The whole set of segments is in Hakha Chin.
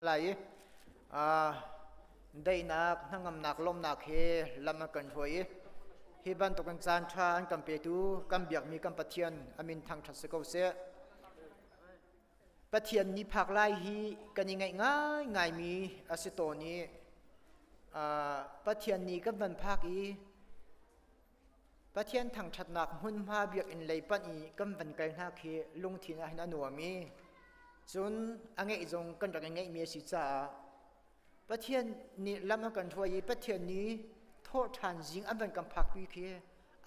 Lai i daihnak, hnangamnak, lawmhnak he lam an kan hruai i hi bantukin caan ṭha an kan petu kan biakmi kan Pathian a min thangṭhat si ko seh. Pathian ni phak lai hi kan i ngaih ngaingaimi a si tawn i Pathian ni kan van phak i Pathian thangṭhatnak hmunhma biakinn lei panh i kan van kal hna khi lungthin ah hin a nuam i cun a ngeih zong kan rak i ngeihmi a si caah Pathian nih lam a kan hruai i Pathian nih thawhṭhan zing an van kan phakpi khi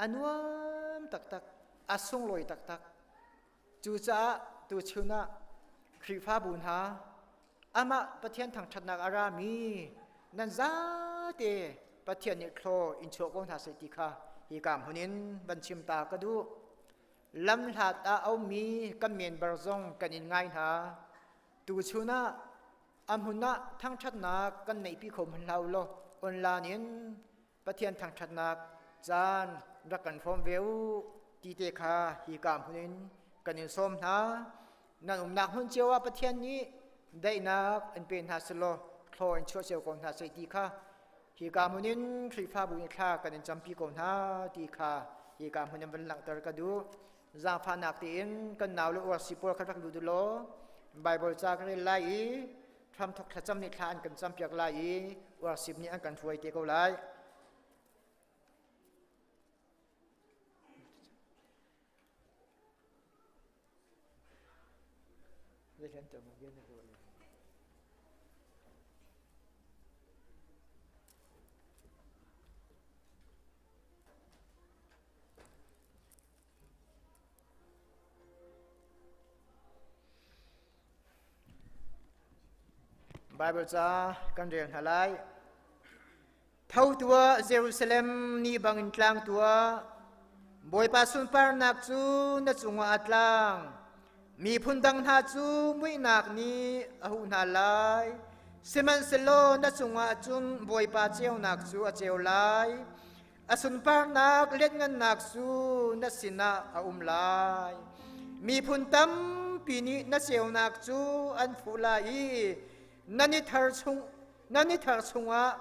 a nuam taktak, a sunglawi taktak. Cucaah tuchun ah Khrihfabu hna amah Pathian thangṭhatnak a rami nan zate Pathian nih thlaw in chuah ko hna seh ti kha hika hmun in van chim ta ka duh. Lamhlat ah a ummi kan member zong kan in ngai hna. Tuchun ah a hmun ah thangṭhatnak kan neihpi kho hmanh hlah u law online in Pathian thangṭhatnak caan rak kan hrawm ve u ti te kha hika hmun in kan in sawm hna. Nan umnak hmun cio ah Pathian nih daihnak an pe hna selaw thlaw in chuah cio ko hna seh ti kha hika hmun in Khrihfabu nih thla kan in campi ko hna ti kha hika hmun in van langhter ka duh. Zaangfahnak tein kan nau le uarsi pawl kha rak lut u law Bible ca kan rel lai i hramthok thlacam nih thla an kan campiak lai i worship nih an kan hruai te ko lai. Baibal ca kan rel hna lai. Tho tuah Jerusalem ni bangin tlang tuah. Bawipa sunparnak cu na cungah a tlang. Miphun dang hna cu muihnak nih a huh hna lai. Sihmanhsehlaw na cungah cun Bawipa ceunak cu a ceu lai. A sunparnak lianngannak cu na sinah a um lai. Miphun tampi nih na ceunak cu an fuh lai i nan i thar chung nan i thar chungah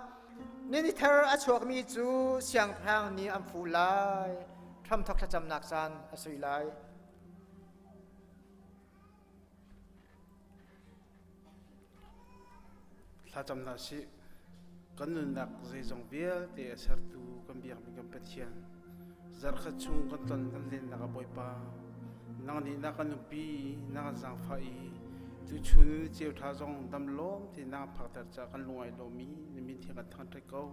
nan i thar a chuakmi cu siangpahrang nih an fuh lai. Hramthok thlacamnak caan a sui lai. Thlacam hna sih. Kan nunnak zeizong vialte a sertu kan biakmi kan Pathian. Zarhkhat chung kan ton kan lennak a Bawipa. Nang nih na kan nupi, na kan zaangfah i tuchun ni ceu ṭha zong dam lawm te na phakter ca kan lungai lomi na min thiang kan thangṭhat ko.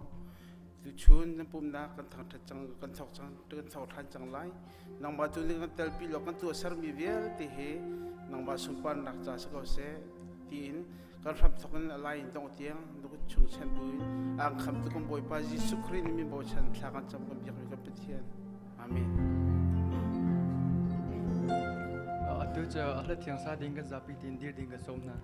Tuchun nan pumnak kan thangṭhat cang kan thawk cang kan thawk ṭhan cang lai. Nangmah tu nih kan telpi law kan tuahsermi vialte hi nangmah sunparnak ca si ko seh tiin kan hram thawk in a lai in dongh tiang na kut chung chen buin aan khamtu kan Bawipa Jesuh Khrih nih min bochan thla kan cam kan biakmi kan Pathian. Amen. Atu cu a hla thiang sa ding kan zapi tin dir ding kan sawm hna.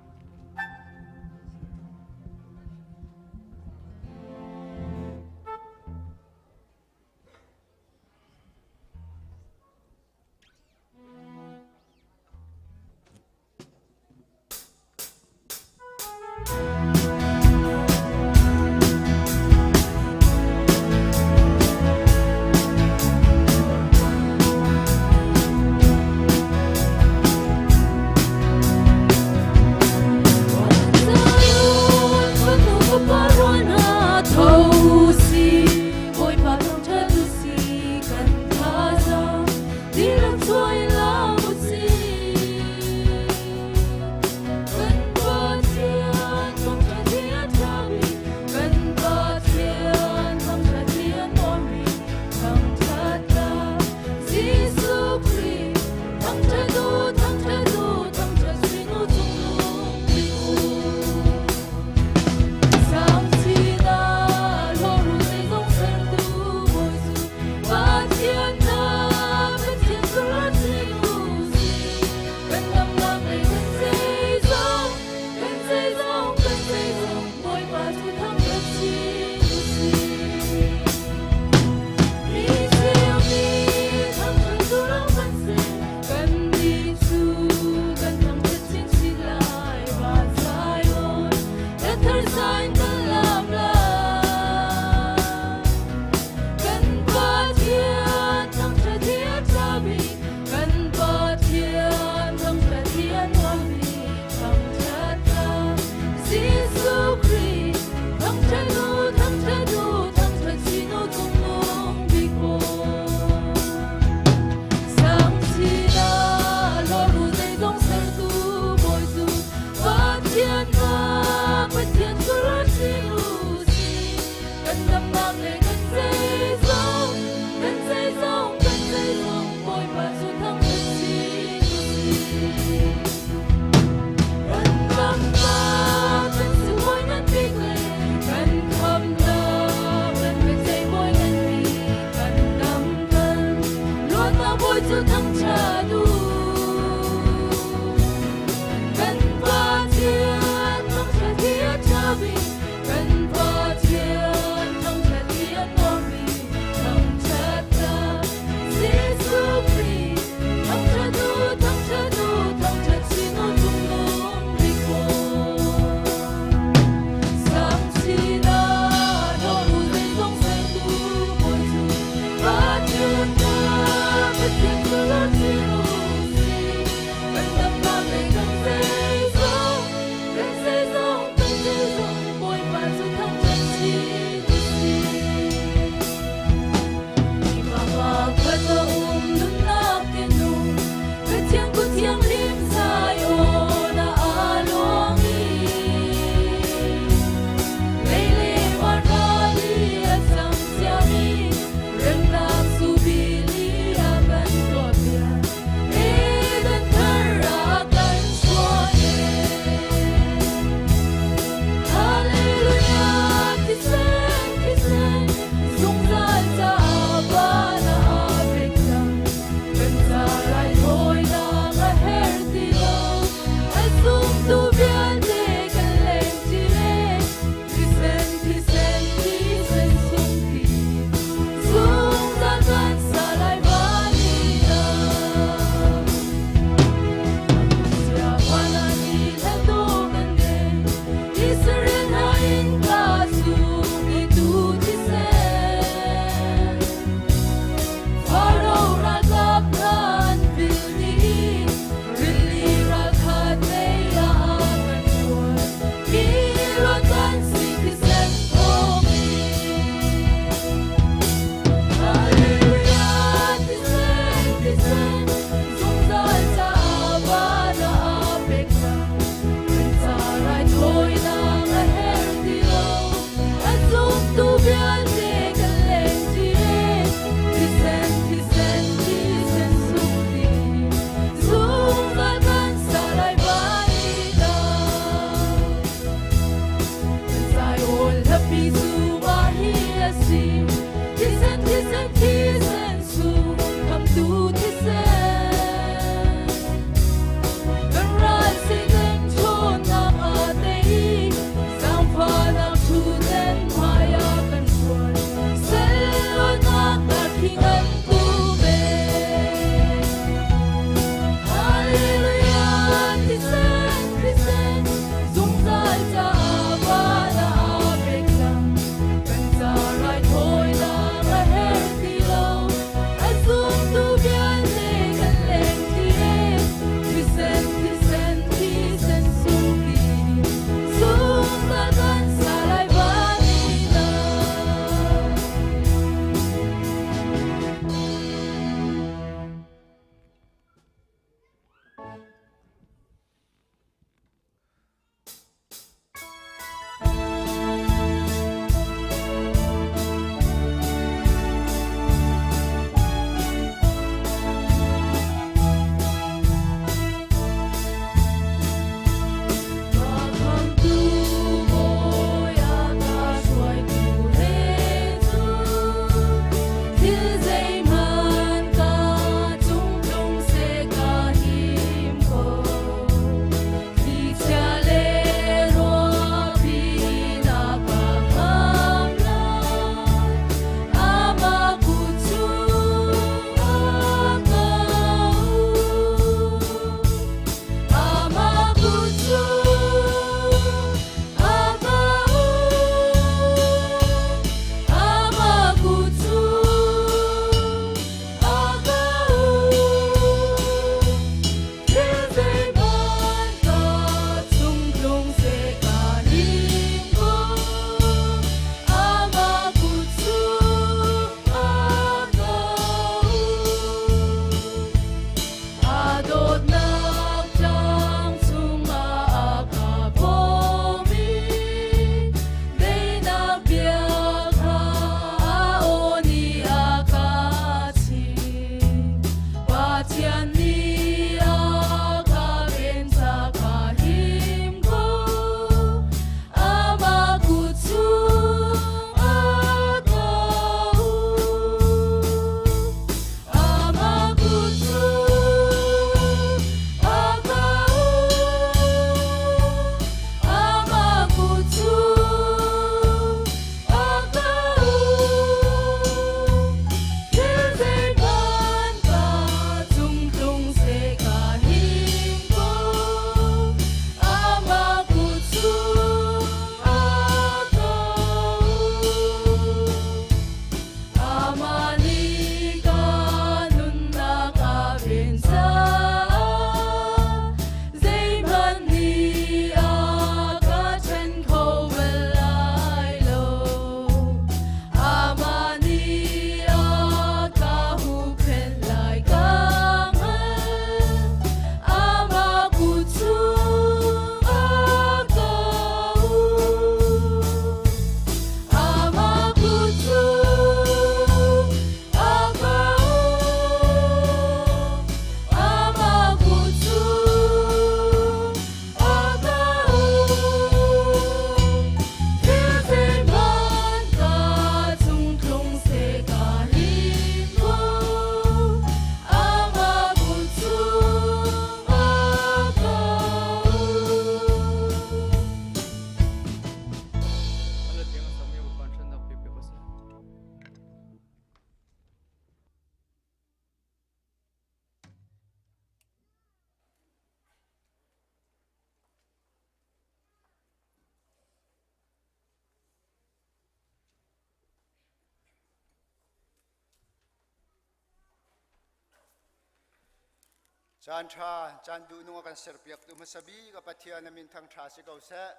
Caan ṭha, caan duhnung a kan serpiaktu hmasa bik a Pathian a min thangṭha si ko seh.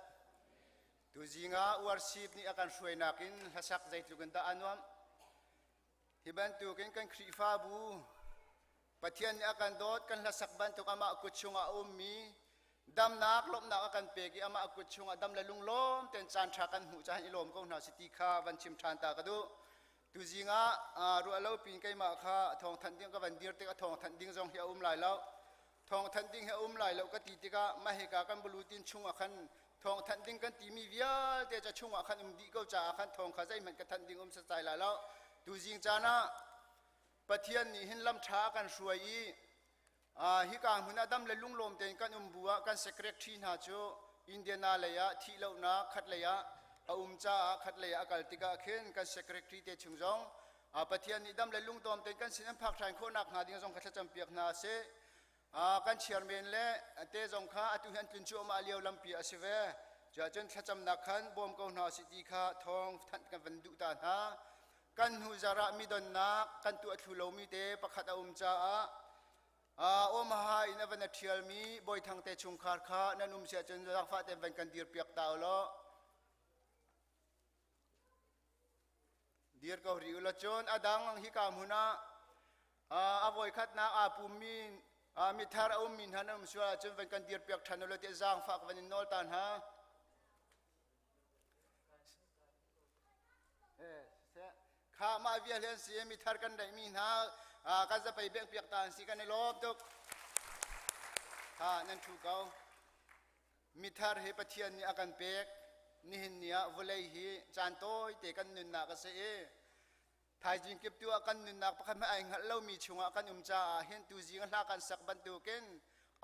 Tuzing ah worship nih a kan hruainak in hlasak zeitluk in dah a nuamh. Hi bantukin kan Khrihfabu Pathian nih a kan dawt, kan hlasak bantuk amah kut chungah a ummi damnak lawmhnak a kan pek i amah kut chungah dam le lunglawm tein caan ṭha kan hmuh caah i lawm ko hna si ti kha van chim ṭhan ta ka duh. Tuzing ah ruah lo pin keimah kha thawngthanh ding ka van dir tik a thawngthanh ding zong hi a um lai lo. Thawngthanh ding hi a um lai lo ka ti tikah mah hika kan bulutin chungah khan thawngthanh ding kan timi vialte ca chungah khan um dih ko caah khan thawng kha zeihmanh ka thanh ding um setsai lai lo. Tuzing caan ah Pathian nih hin lam ṭha a kan hruai i hika hmun ah dam le lunglawm tein kan um bu ah kan secretary hna cu Indiana lei ah thih lohnak khat lei ah a um caah khat lei ah a kal tikah khin kan secretary te chung zong Pathian nih dam le lungdawm tein kan sin an phak ṭhan khawhnak hnga ding zong kha thlacam piak hna sih. Kan chairman le te zong kha atu hi an tlun cuahmah lio lampi a si ve. Cuahcun thlacamnak khan bawm ko hna sih ti kha thawng thanh kan van duh ta hna. Kan hnu zarah midonnak kan tuah thlu lomi te pakhat a um caah Omaha in a van a ṭhialmi Bawithang te chungkhar kha nan um siah cun zaangfah tein van kan dirpiak ta u law. Dir ko rih u law cun a dang hika hmun ah a voikhatnak aa pummi mithar a ummi hna nan um sual ahcun van kan dirpiak ṭhan u law tiah zaangfah ka van in nawl ta hna. Kha mah vial hi an si mi thar kan reihmi hna kan zapei beng piak ta an si kan i lawm tuk. Ha nan thu ko. Mithar hi Pathian nih a kan pek. Nihin ni ah vawlei hi caan tawi te kan nunnak a si i thaizing kip tu ah kan nunnak pakhat hmanh ai hngalh lomi chungah kan um caah hin tuzing hla kan sak bantukin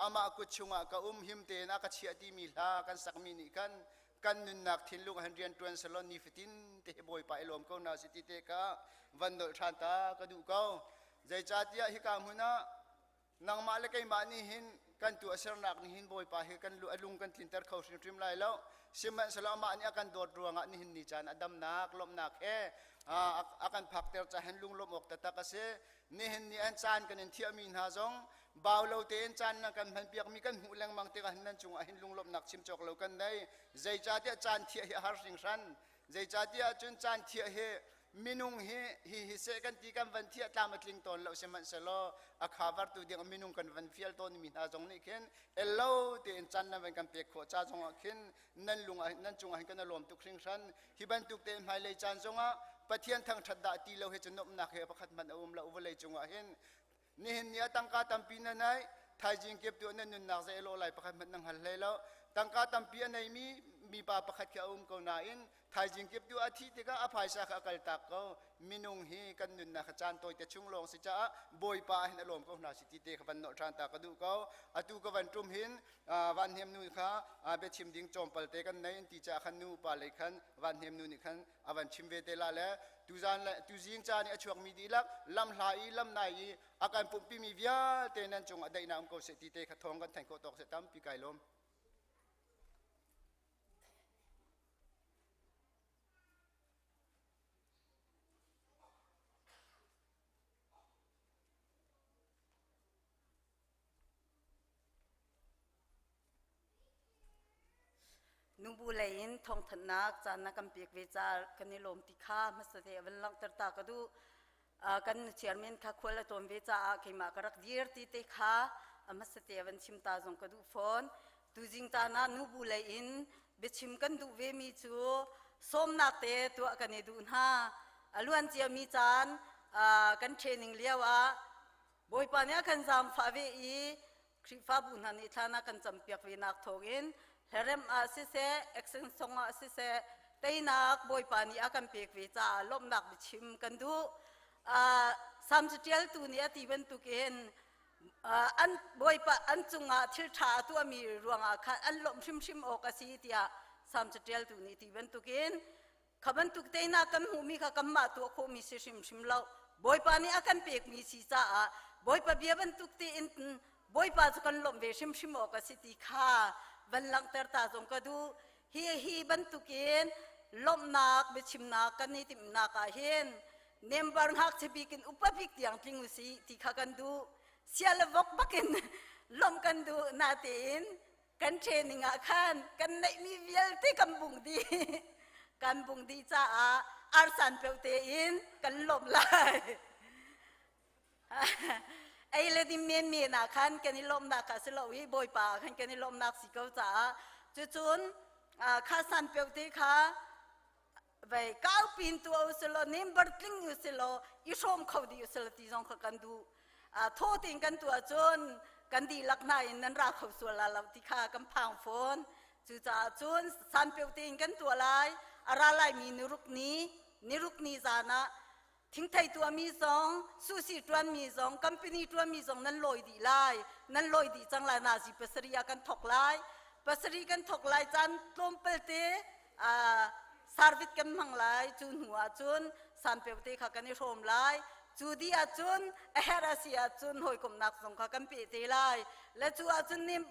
amah kut chungah ka um him tein a ka chiah timi hla kan sakmi nih khan kan nunnak thinlung han rian tuan salon nifatin te hi Bawipa i lawm ko na si ti te kha van nolh ṭhan ta ka duh ko. Zeicahtiah hika hmun ah nangmah le keimah nih hin kan tuahsernak nih hin Bawipa hi kan a lung kan tlinter kho hrimhrim lai lo. Sihmanhsehlaw amah nih a kan dawt ruangah nihin ni caan a damnak lawmhnak he a kan phakter caah hin lunglawmh awk taktak a si. Nihin ni an caan kan in thiahmi hna zong bau lo tein caan nan kan hmanpiakmi kan hmuh lengmang tikah hin nan cungah hin lunglawmhnak chim cawk lo kan nei. Zeicahtiah caan thiah hi a har hringhran. Zeicahtiah cun caan thiah hi minung hi hi hi seh kan ti kan van thiah tlam a tling tawn lo sihmanhsehlaw a khavartu ding minung kan van fial tawn mi hna zong nih khin ello tein caan nan van kan pek khawh ca zong ah khin nan lung ah nan cungah hin kan i lawm tuk hringhran. Hi bantuk tein hmailei caan zongah Pathian thangṭhat dah ti lo hi cu nuamhnak he pakhat hmanh a um lo vawlei cungah hin. Nihin ni ah tangka tampi na neih, thaizing kip tu na nunnak zei a lawh lai pakhat hmanh na hngal hlei lo. Tangka tampi a neimi mipa pakhat khi a um ko nain thaizing kip tu a thih tikah a phaisa kha a kaltak ko. Minung hi kan nunnak kha caan tawite chung lawng si caah Bawipa ah hin a lawm ko hna si ti te kha van nolh ṭhan ta ka duh ko. Atu ka van ṭum hin Van Hnem nu kha biachim ding tlawmpal te kan nei an ti caah khan nu pa lei khan Van Hnem nu nih khan a van chim ve te la le tuzan le tuzing caan i a chuakmi dihlak lamhla i lamnai i a kan pumhpimi vialte nan cungah daihnak um ko seh ti te kha thawng kan thanh khawh tawk seh tampi kai lawm. Nubu lei in thawngthanhnak caan na kan pek ve caah kan i lawm ti kha hmasa te van langhter ta ka duh. Kan chairman kha khual a tawn ve caah keimah ka rak dir ti te kha hmasa te van chim ta zong ka duh fawn. Tuzing caan ah nubu lei in biachim kan duh ve mi cu sawmnak te tuah kan i duh hna. A luan ciami caan kan training lio ah Bawipa nih a kan zaangfah ve i Khrihfabu hna nih thlan a kan campiak ve nak thawngin hlaremh ah siseh, action song ah siseh, teinak Bawipa nih a kan pek ve caah lawmhnak biachim kan duh. Salm caṭialtu nih a ti bantukin an Bawipa an cungah thil ṭha a tuahmi ruangah khan an lawmh hrimhrim awk a si tiah Salm caṭialtu nih ti bantukin Kha bantuk teinak kan hmuhmi kha kanmah tuah khawhmi si hrimhrim lo. Bawipa nih a kan pekmi si caah Bawipa bia bantuk tein Bawipa cu kan lawmh ve hrimhrim awk a si ti kha van langhter ta zong ka duh. Hi hi bantukin lawmhnak biachimnak kan i timhnak ah hin member ngakchia bik in upa bik tiang tling u si ti kha kan duh. Sia le vok bakin lawmh kan duh natein kan training ah khan kan neihmi vialte kan bung dih. Kan bung dih caah arsan peu tein kan lawmh lai. Ei le din menmen ah khan kan i lawmhnak kha si lo i Bawipa ah khan kan i lawmhnak si ko caah cucun kha san peu te kha vei kau pin tu usilo nimbar tling usilo i hrawm kho dih usilo ti zong kha kan duh. Thaw tein kan tuah cun kan dihlak hna in nan ra kho sual la lo ti kha kan phang fawn. Cucaah cun san peu tein kan tuah lai. A ra laimi niruk ni, niruk ni zan ah thingthei tuahmi zong, sushi ṭuanmi zong, company ṭuanmi zong nan lawi dih lai. Nan lawi dih cang lai. Nazi pasarih ah kan thawk lai. Pasarih kan thawk lai caan tlawmpal te service kan hmang lai. Cu hnu ah cun sanpeu te kha kan i hrawm lai. Cu dih ahcun a herh a si ahcun hawikomhnak zong kha kan peh te lai. Le cu ahcun nem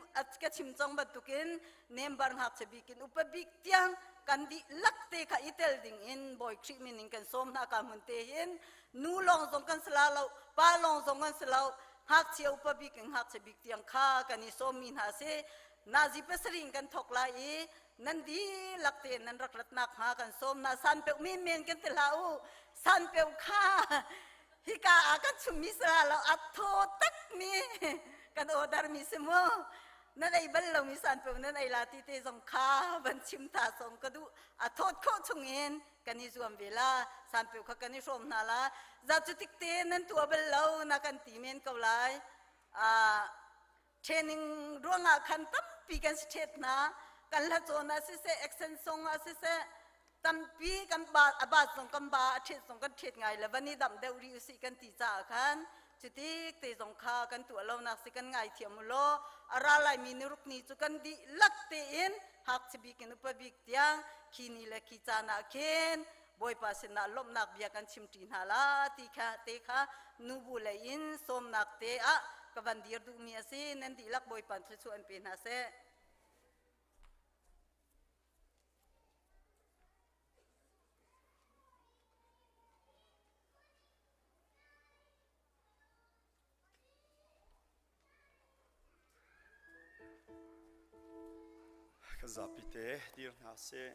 ka chim cang bantukin nembar ngakchia bik in upa bik tiang kan dihlak te kha i tel ding in Bawi Khrih min in kan sawm hna. Ka hmun te hin nu lawng zong kan si la lo, pa lawng zong kan si lo, ngakchia upa bik in ngakchia bik tiang kha kan i sawmmi hna si. Nazi pasarih in kan thawk lai i nan dihlak tein nan rak ratnak hnga kan sawm hna. San peuh menmen kan ti hlah u. San peuh kha hika ah kan chummi si la lo, a thaw takmi kan order mi si mu. Nan ei bal lomi san peuh nan ei la ti te zong kha van chim ta song ka duh. A thawt khawh chung in kan i zuam ve la. San peuh kha kan i hrawm hna la. Za cu tik te nan tuah bal lo na kan ti men ko lai. Training ruangah khan tampi kan si ṭhet hna. Kan hla cawn ah siseh, accent song ah siseh, tampi kan ba a ba zong kan ba, a ṭhet zong kan ṭhet ngai le van i damh deuh rih usih kan ti caah khan cutik te zong kha kan tuah lonak si kan ngaithiam u law a ra laimi niruk ni cu kan dihlak tein ngakchia bik in upa bik tiang khi ni le khi caan ah khin Bawipa sinah lawmhnak bia kan chimṭi hna la ti kha te kha nubu lei in sawmnak te ah ka van dir duhmi a si. Nan dihlak Bawipa thluachuah in pe hna seh. Kan zapi te dir hna sih.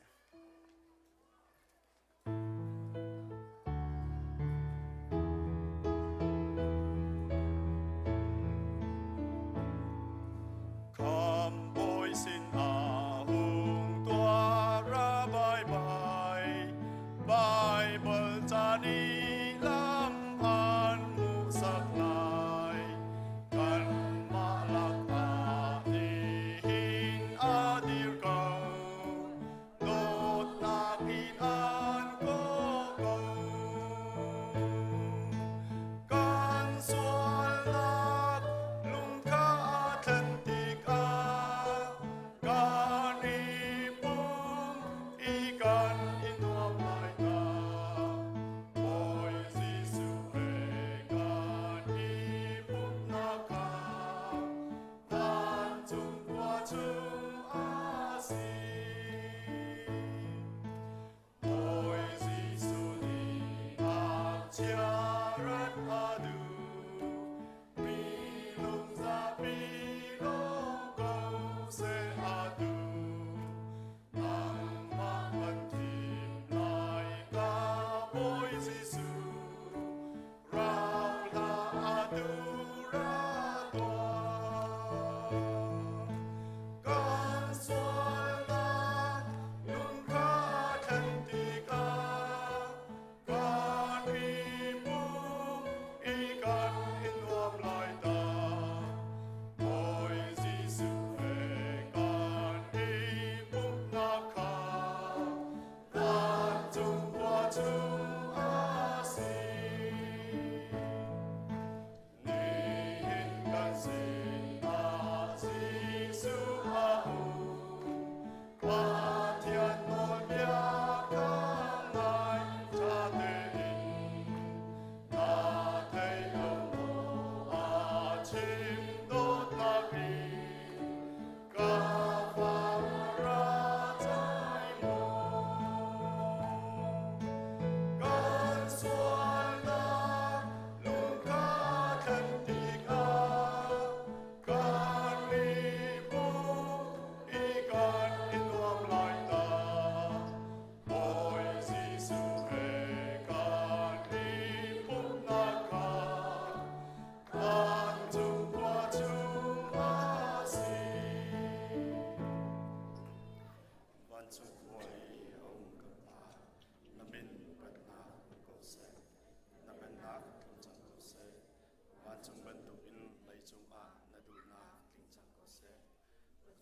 Kham bawi sin ah hung tuah ra bai bai, Bible ca nih lam an hmuhsak lai. Kanmah lakah nihin a dir ko, dawtnak in an kawh ko. Kan sualnak lung kha a thlen tikah kan i pum i kan i nuam lai hna. Bawi Jesuh he kan i pumhnak kha vancung khua chung a si. Bawi Jesuh nih ngakchia rat a duh, mi lungzapi lawng ko seh a duh. Nangmah kan thim lai ka Bawi Jesuh, rau hlah atu ra tuah. Kan sualnak lung kha thlen tikah kan i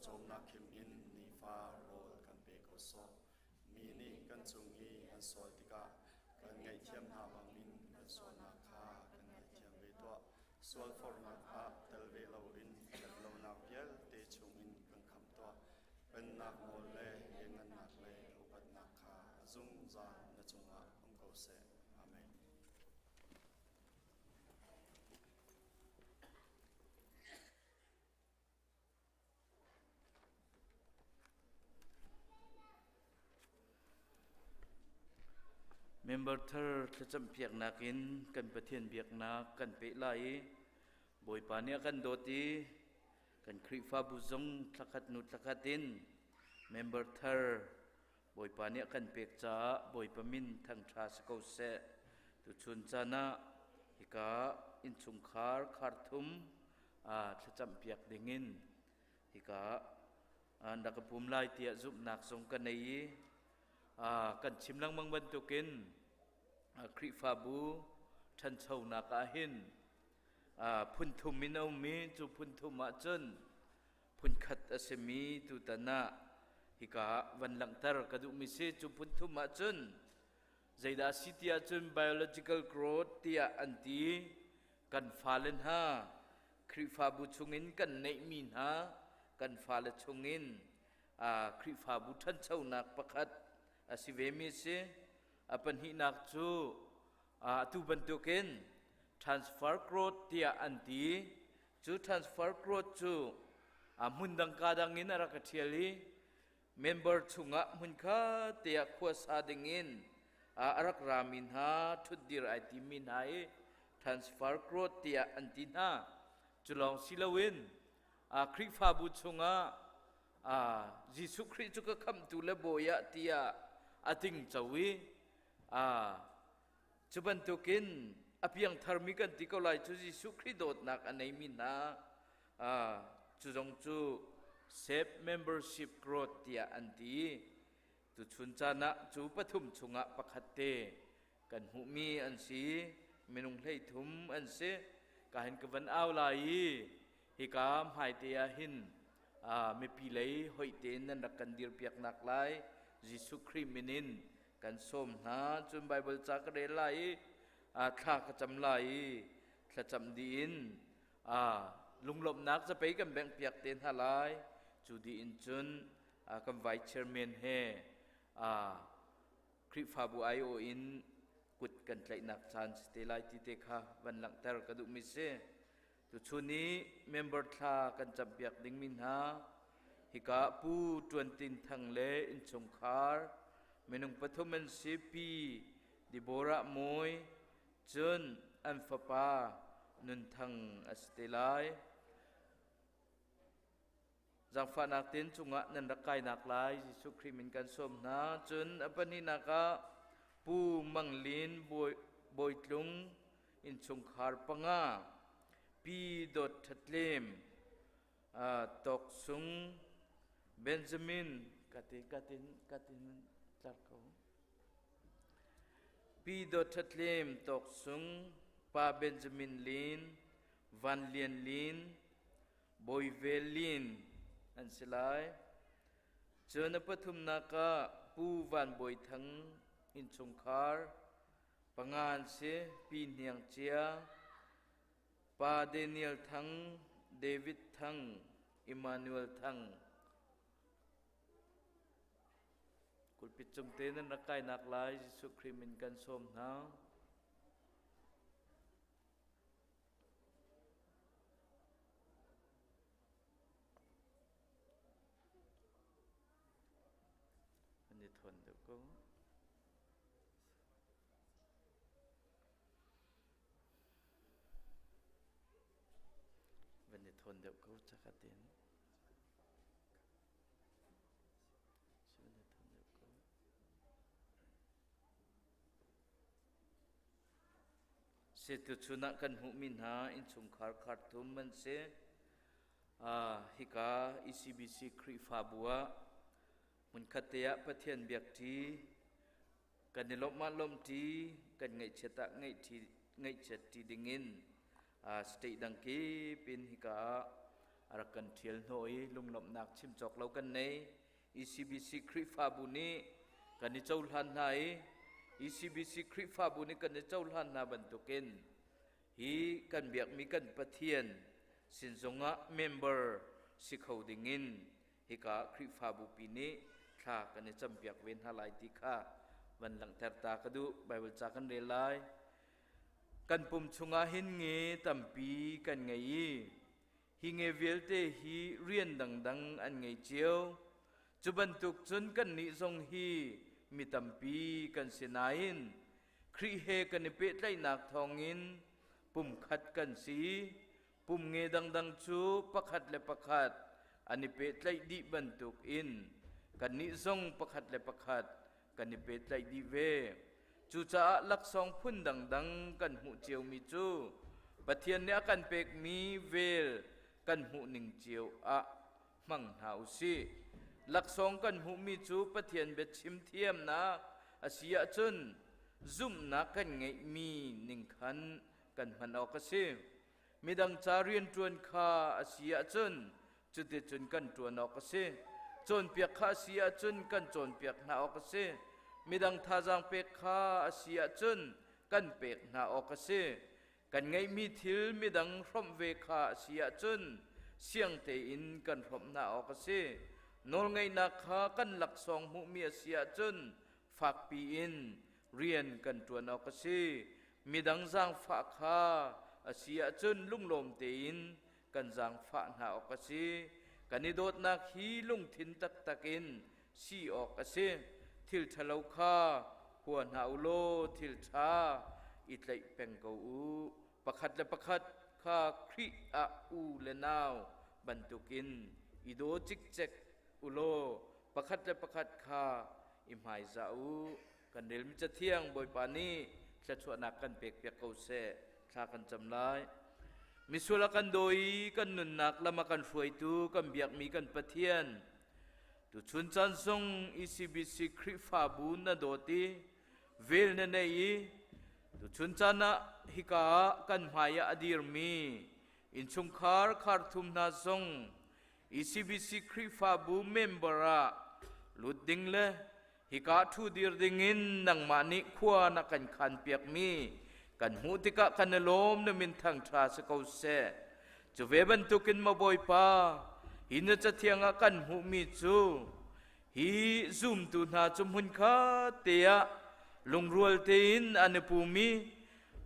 Cawmnak khim in nifa rawl kan pe ko sawh. Mi nih kan cung i an sual tikah kan ngaihthiam hna bangin kan sualnak kha kan ngaihthiam ve tuah. Sualforhnak ah tel ve loin ṭhatlonak vialte chungin kan khamh tuah. Pennak nawl le lianngannak le upatnak kha a zungzal na cungah um ko seh. Amen. Member thar thlacampiaknak in kan Pathian biaknak kan peh lai i Bawipa nih a kan dawt i kan Khrihfabu zong thlakhat hnu thlakhat in member thar Bawipa nih a kan pek caah Bawipa min thangṭha si ko seh. Tuchun caan ah hika innchungkhar kharthum thlacampiak dingin hika an rak ka pum lai tiah zumhnak zong ka nei i kan chim lengmang bantukin Khrihfabu ṭhanchonak ah hin phun thum in a ummi cu phun thum ahcun phunkhat a simi tutan ah hika van langhter ka duhmi si. Cu phun thum ahcun zeidah si ti ahcun biological growth tiah an ti. Kan fale hna Khrihfabu chungin kan neihmi hna kan fale chungin Khrihfabu ṭhanchonak pakhat a si vemi a si. A pahnihnak cu atu bantukin transfer growth tiah an ti. Cu transfer growth cu hmun dang ka dang in a rak ka ṭhial i member chungah hmun kha te ah khua sa dingin a rak rami hna ṭhutdir ai timi hna i transfer growth tiah an ti hna. Cu lawng si loin Khrihfabu chungah Jesuh Khrih cu ka khamhtu le bawi ah tiah a tingco i cu bantukin a piangtharmi kan ti ko lai cu Jesuh Khrih dawtnak a neimi hna cu zong cu Safe Membership Growth tiah an ti. Tuchun caan ah cu pathum chungah pakhat te kan hmuhmi an si. Minung 13 an si. Ka hin ka van au lai i hika hmaite ah hin mipi lei hoih tein nan rak kan dirpiaknak lai Jesuh Khrih min in kan sawm hna. Cun Baibal ca ka rel lai i thla ka cam lai i thlacam dih in lunglawmhnak zapei kan benghpiak te hna lai. Cu dih in cun kan vice chairman he Khrihfabu aiawh in kut kan tlaihnak caan si te lai ti te kha van langhter ka duhmi si. Tuchun i member thla kan campiak dingmi hna hika Pu Tuan Tin Thang le innchungkhar minung pathum an si. Pi Deborah Mawi, cun an fapa Nun Thang a si te lai. Zaangfahnak tein cungah nan rak kainak lai Jesuh Khrih min kan sawm hna. Cun a pahnihnak ah Pu Mang Lin Bawitlung innchungkhar panga, Pi Dawt Ṭhat Lem, Tawk Sung, Benjamin katin katin katin tlar ko. Pi Dawt Ṭhat Lem, Tawk Sung, Pa Benjamin Lin, Van Lian Lin, Bawi Vel Lin an si lai. Cun a pathumnak ah Pu Van Bawi Thang innchungkhar panga an si. Pi Hniang Cia, Pa Daniel Thang, David Thang, Emmanuel Thang. Kulpit cung te nan rak kainak lai Jesuh Khrih min kan sawm hna. An i thawn deuh ko. Van i thawn deuh ko cakatin. Van i thawn deuh ko. Tuchun ah kan hmuhmi hna innchungkhar kharthum an si. Hika ECBC Khrihfabu ah hmunkhat te ah Pathian biakṭi kan i lawmh ah lawmhṭi, kan ngaihchiat ah ngaihchiatṭi dingin state dang kip in hika ah a rak kan ṭhial hnawh i lunglawmhnak chim cawk lo kan nei. ECBC Khrihfabu nih kan i cohlan hna i ECBC Khrihfabu nih kan i cohlan hna bantukin hi kan biakmi kan Pathian sin zongah member si kho dingin hika Khrihfabu pi nih thla kan i campiak ve hna lai ti kha van langhter ta ka duh. Bible ca kan rel lai. Kan pum chungah hin nge tampi kan ngei i hi nge vialte hi rian dangdang an ngei cio. Cu bantuk cun kannih zong hi mi tampi kan si nain Khrih he kan i pehtlaihnak thawngin pumkhat kan si. Pum nge dangdang cu pakhat le pakhat an i pehtlaih dih bantukin kannih zong pakhat le pakhat kan i pehtlaih dih ve. Cucaah laksawng phun dangdang kan hmuh ciomi cu Pathian nih a kan pekmi vel kan hmuh ning cio ah hmang hna u sih. Laksawng kan hmuhmi cu Pathian biachim thiamnak a si ahcun zumhnak kan ngeihmi ning khan kan hman awk a si. Midang ca rianṭuan kha a si ahcun cuticun kan ṭuan awk a si. Cawnpiak kha a si ahcun kan cawnpiak hna awk a si. Midang thazaang pek kha a si ahcun kan pek hna awk a si. Kan ngeihmi thil midang hrawmh ve kha a si ahcun siang tein kan hrawmh hna awk a si. Nawlngeihnak kha kan laksawng hmuhmi a si ahcun fakpi in rian kan ṭuan awk a si. Midang zaangfah kha a si ahcun lunglawm tein kan zaangfah hna awk a si. Kan i dawtnak hi lungthin taktak in si awk a si. Thil ṭhalo kha hua hna u law thil ṭha i tlaih peng ko u. Pakhat le pakhat kha Khrih ah u le nau bantukin i daw cikcek u law pakhat le pakhat kha i hmaizah u. Kan relmi Cathiang Bawipa nih thluachuahnak kan pekpiak ko seh. Thla kan cam lai. Misual a kan daw i kan nunnak lam a kan hruaitu kan biakmi kan Pathian tuchun caan zong ECBC Khrihfabu na dawt i vel na nei i tuchun caan ah hika ah kan hmai ah a dirmi innchungkhar kharthum hna zong ECBC Khrihfabu member ah lut ding le hika ṭhu dir dingin nangmah nih khua na kan khanpiakmi kan hmuh tikah kan i lawm na min thangṭha si ko seh. Cu ve bantukin maw Bawipa, hi na cathiang ah kan hmuhmi cu hi zumtu hna cu hmunkhat te ah lungrual tein an i pumi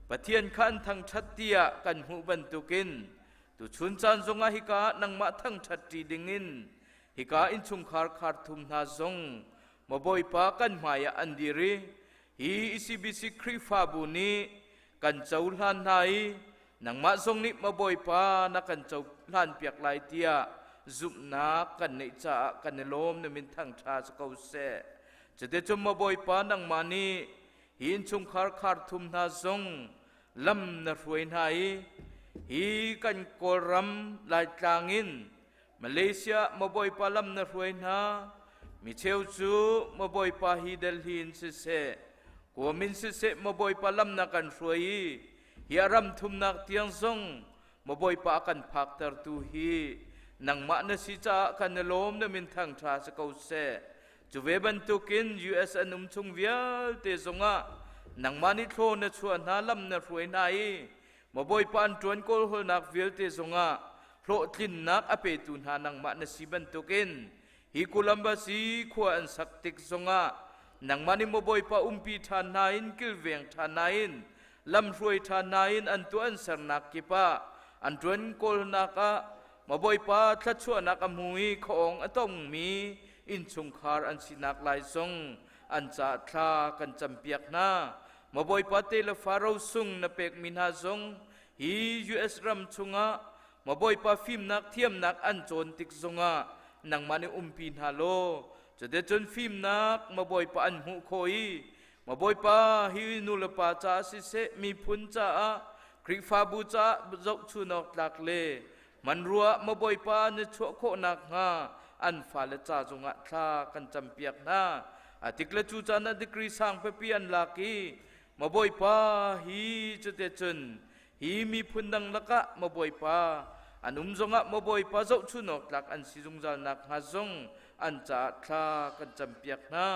Pathian kha an thangṭhat tiah kan hmuh bantukin tuchun caan zongah hika ah nangmah thangṭhat ṭi dingin Hika innchungkhar kharthum hna zong maw Bawipa kan hmaiah an dir i hi ECBC Khrihfabu nih kan cohlan hna i nangmah zong nih maw Bawipa na kan cohlanpiak lai tiah zumhnak kan neih caah kan i lawm na min thangṭha si ko seh. Cuticun maw Bawipa nangmah nih hi innchungkhar kharthum hna zong lam na hruai hna i hi kan Kawlram Laitlang in Malaysia mabawipa lam na hruai hna. Micheu cu mabawipa hi Delhi in siseh, Guam in siseh mabawipa lam na kan hruai i hi a ram thumnak tiang zong mabawipa a kan phaktertu hi nangmah na si caah kan i lawm na min thangṭha si ko seh. Cu ve bantukin US an um chung vialte zongah nangmah nih thlaw na chuah hna lam na hruai hna i Mabawipa an ṭuan kawlhawlnak vialte zongah hlawhtlinnak a petu hna nangmah na si bantukin hi Columbus i khua an sak tik zongah nangmah nih Mabawipa umpi ṭhan hna in kilveng ṭhan hna in lamhruai ṭhan hna in an tuah an sernak kip ah an ṭuan kawlnak ah Mabawipa thluachuahnak a hmu i khuaawng a tongmi innchungkhar an sinak lai zong an ca thla kan campiak hna. Maw Bawipa te le Faro sung na pekmi hna zong hi US ram chungah maw Bawipa fimnak thiamnak an cawn tik zongah nangmah nih umpi hna law cuticun fimnak maw Bawipa an hmuh khawh i maw Bawipa hi nu le pa caah siseh miphun caah Khrihfabu caah zohchun awk tlak le hmanrua maw Bawipa na chuah khawh nakhnga an fale ca zongah thla kan campiak hna. A tik le cu caan ah degree sang pipi an lak i maw Bawipa hi cuticun hi miphun dang lakah maw Bawipa An um zongah maw Bawipa zohchun awk tlak an si zungzal nakhnga zong an caah thla kan campiak hna.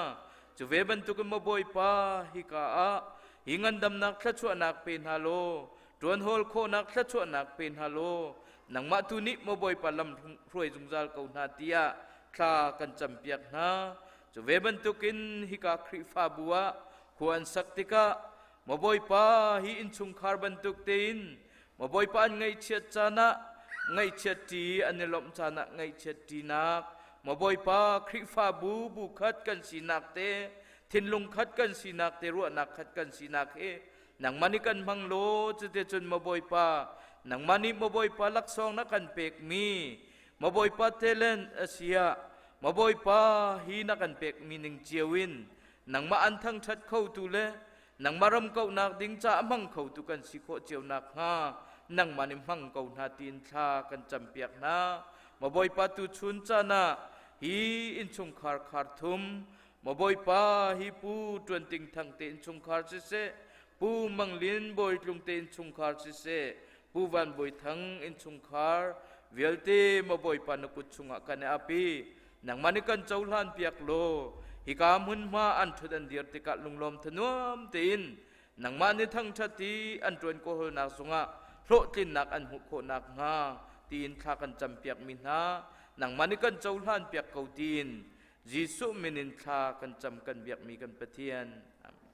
Cu ve bantukin maw Bawipa hika ah hi ngandamnak thluachuahnak pe hna law ṭuan hawl khawhnak thluachuahnak pe hna law nangmah tu nih maw Bawipa lam hruai zungzal ko hna tiah thla kan campiak hna. Cu ve bantukin hika Khrihfabu ah khua an sak tikah maw Bawipa hi innchungkhar bantuk tein maw Bawipa an ngaihchiat caan ah ngaihchiat ṭi an i lawmh caan ah ngaihchiat ṭinak maw Bawipa Khrihfabu bu khat kan sinak te thinlung khat kan sinak te ruahnak khat kan sinak hi nangmah nih kan hmang law cuticun maw Bawipa nangmah nih maw Bawipa laksawng na kan pekmi maw Bawipa talent a si ah maw Bawipa hi na kan pekmi ning cio in nangmah an thangṭhat khotu le nangmah ram kauhnak ding caah hmang khotu kan si khawh cio nakhnga nangmah nih hmang ko hna tiin thla kan campiak hna. Maw Bawipa tuchun caan ah hi innchungkhar khar thum Maw Bawipa hi Pu Ṭuan Ting Thang te innchungkhar siseh Pu Mang Lin Bawi Tlung te innchungkhar siseh Pu Van Bawi Thang innchungkhar vialte maw Bawipa na kut chungah kan i ap i nangmah nih kan cohlan piak law hika hmunhma an ṭhut an dir tikah lunglawm thanuam tein nangmah nih thangṭhat i an ṭuan kawhawlnak zungah hlawhtlinnak an hmuh khawh nakhnga tiin thla kan campiakmi hna nangmah nih kan cohlan piak ko tiin Jesuh min in thla kan cam kan biakmi kan Pathian. Amen.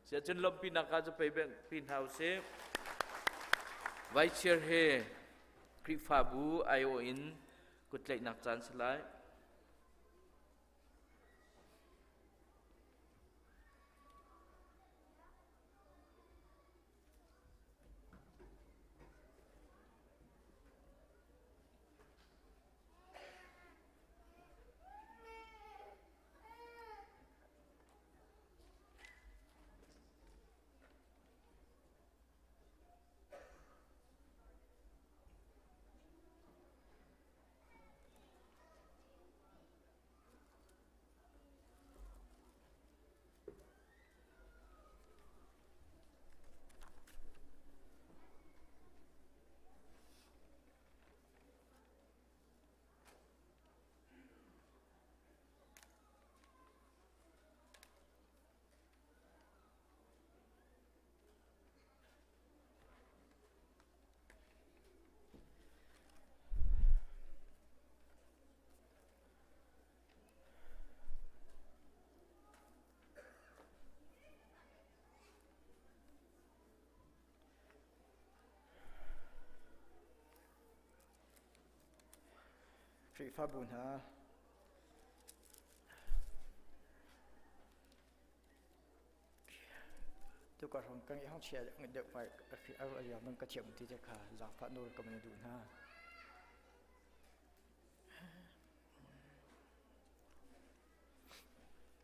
Siahcun lawmhpinak ah cu pei pi hna usih. Vice Chair he Khrihfabu aiawh in kutlaihnak caan si lai. Khrihfabu hna Tuka hrawng kan i hong chia deuh ngai a riang bang ka thiam ti te kha zaangfah nawl ka van duh hna.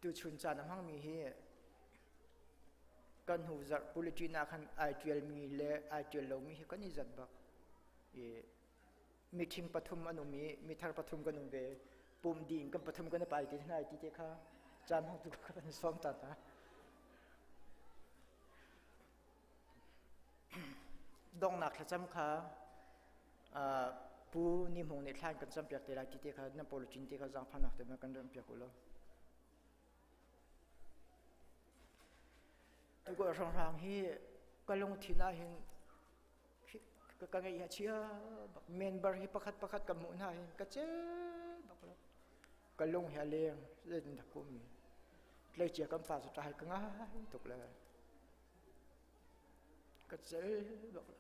Tuchun caan a hmangmi hi kan hnu zarh bulletin ah khan ai ṭialmi le ai ṭial lomi hi kan i zat bak. I mithing pathum an um i mithar pathum kan um ve. Pum ding kan pathum kan i pai ti hna ti te kha caan hmangtu ka kan sawm ta hna. Donghnak thlacam kha Pu Ni Hmung nih thlan kan campiak te lai ti te kha nan pawlcin te kha zaangfahnak te kan rempiak u law. Tukulh hranghang hi ka lungthin ah hin ka ngeih a chia bak member hi pakhat pakhat ka hmuh hna hin ka cel bak lo ka lung hi a leng zeitin dah ka um tleicia kan pa cu ṭah ka ngai tuk le ka cel bak lo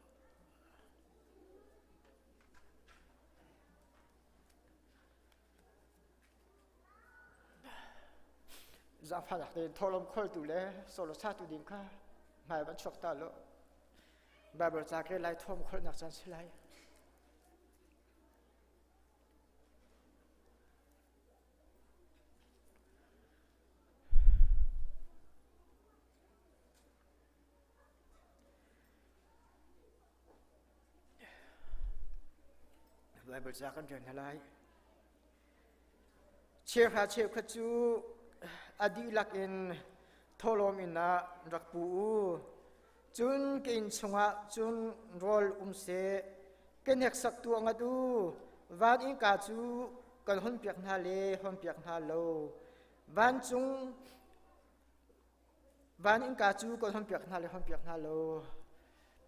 Zaangfahnak tein thawhlawm kholtu le solo satu ding kha hmai van chuak ta law Bible ca ke lai thawm kholnak caan si lai. Bible ca kan rel hna lai. Cheuhra cheukhat cu a dihlak in thawhlawm inn ah rak pu u. Cun ka inn chungah cun rawl um seh. Ka hneksak tuah ngat u. Van innka cu kan honpiak hna le honpiak hna lo. Vancung van innka cu kan honpiak hna le honpiak hna lo.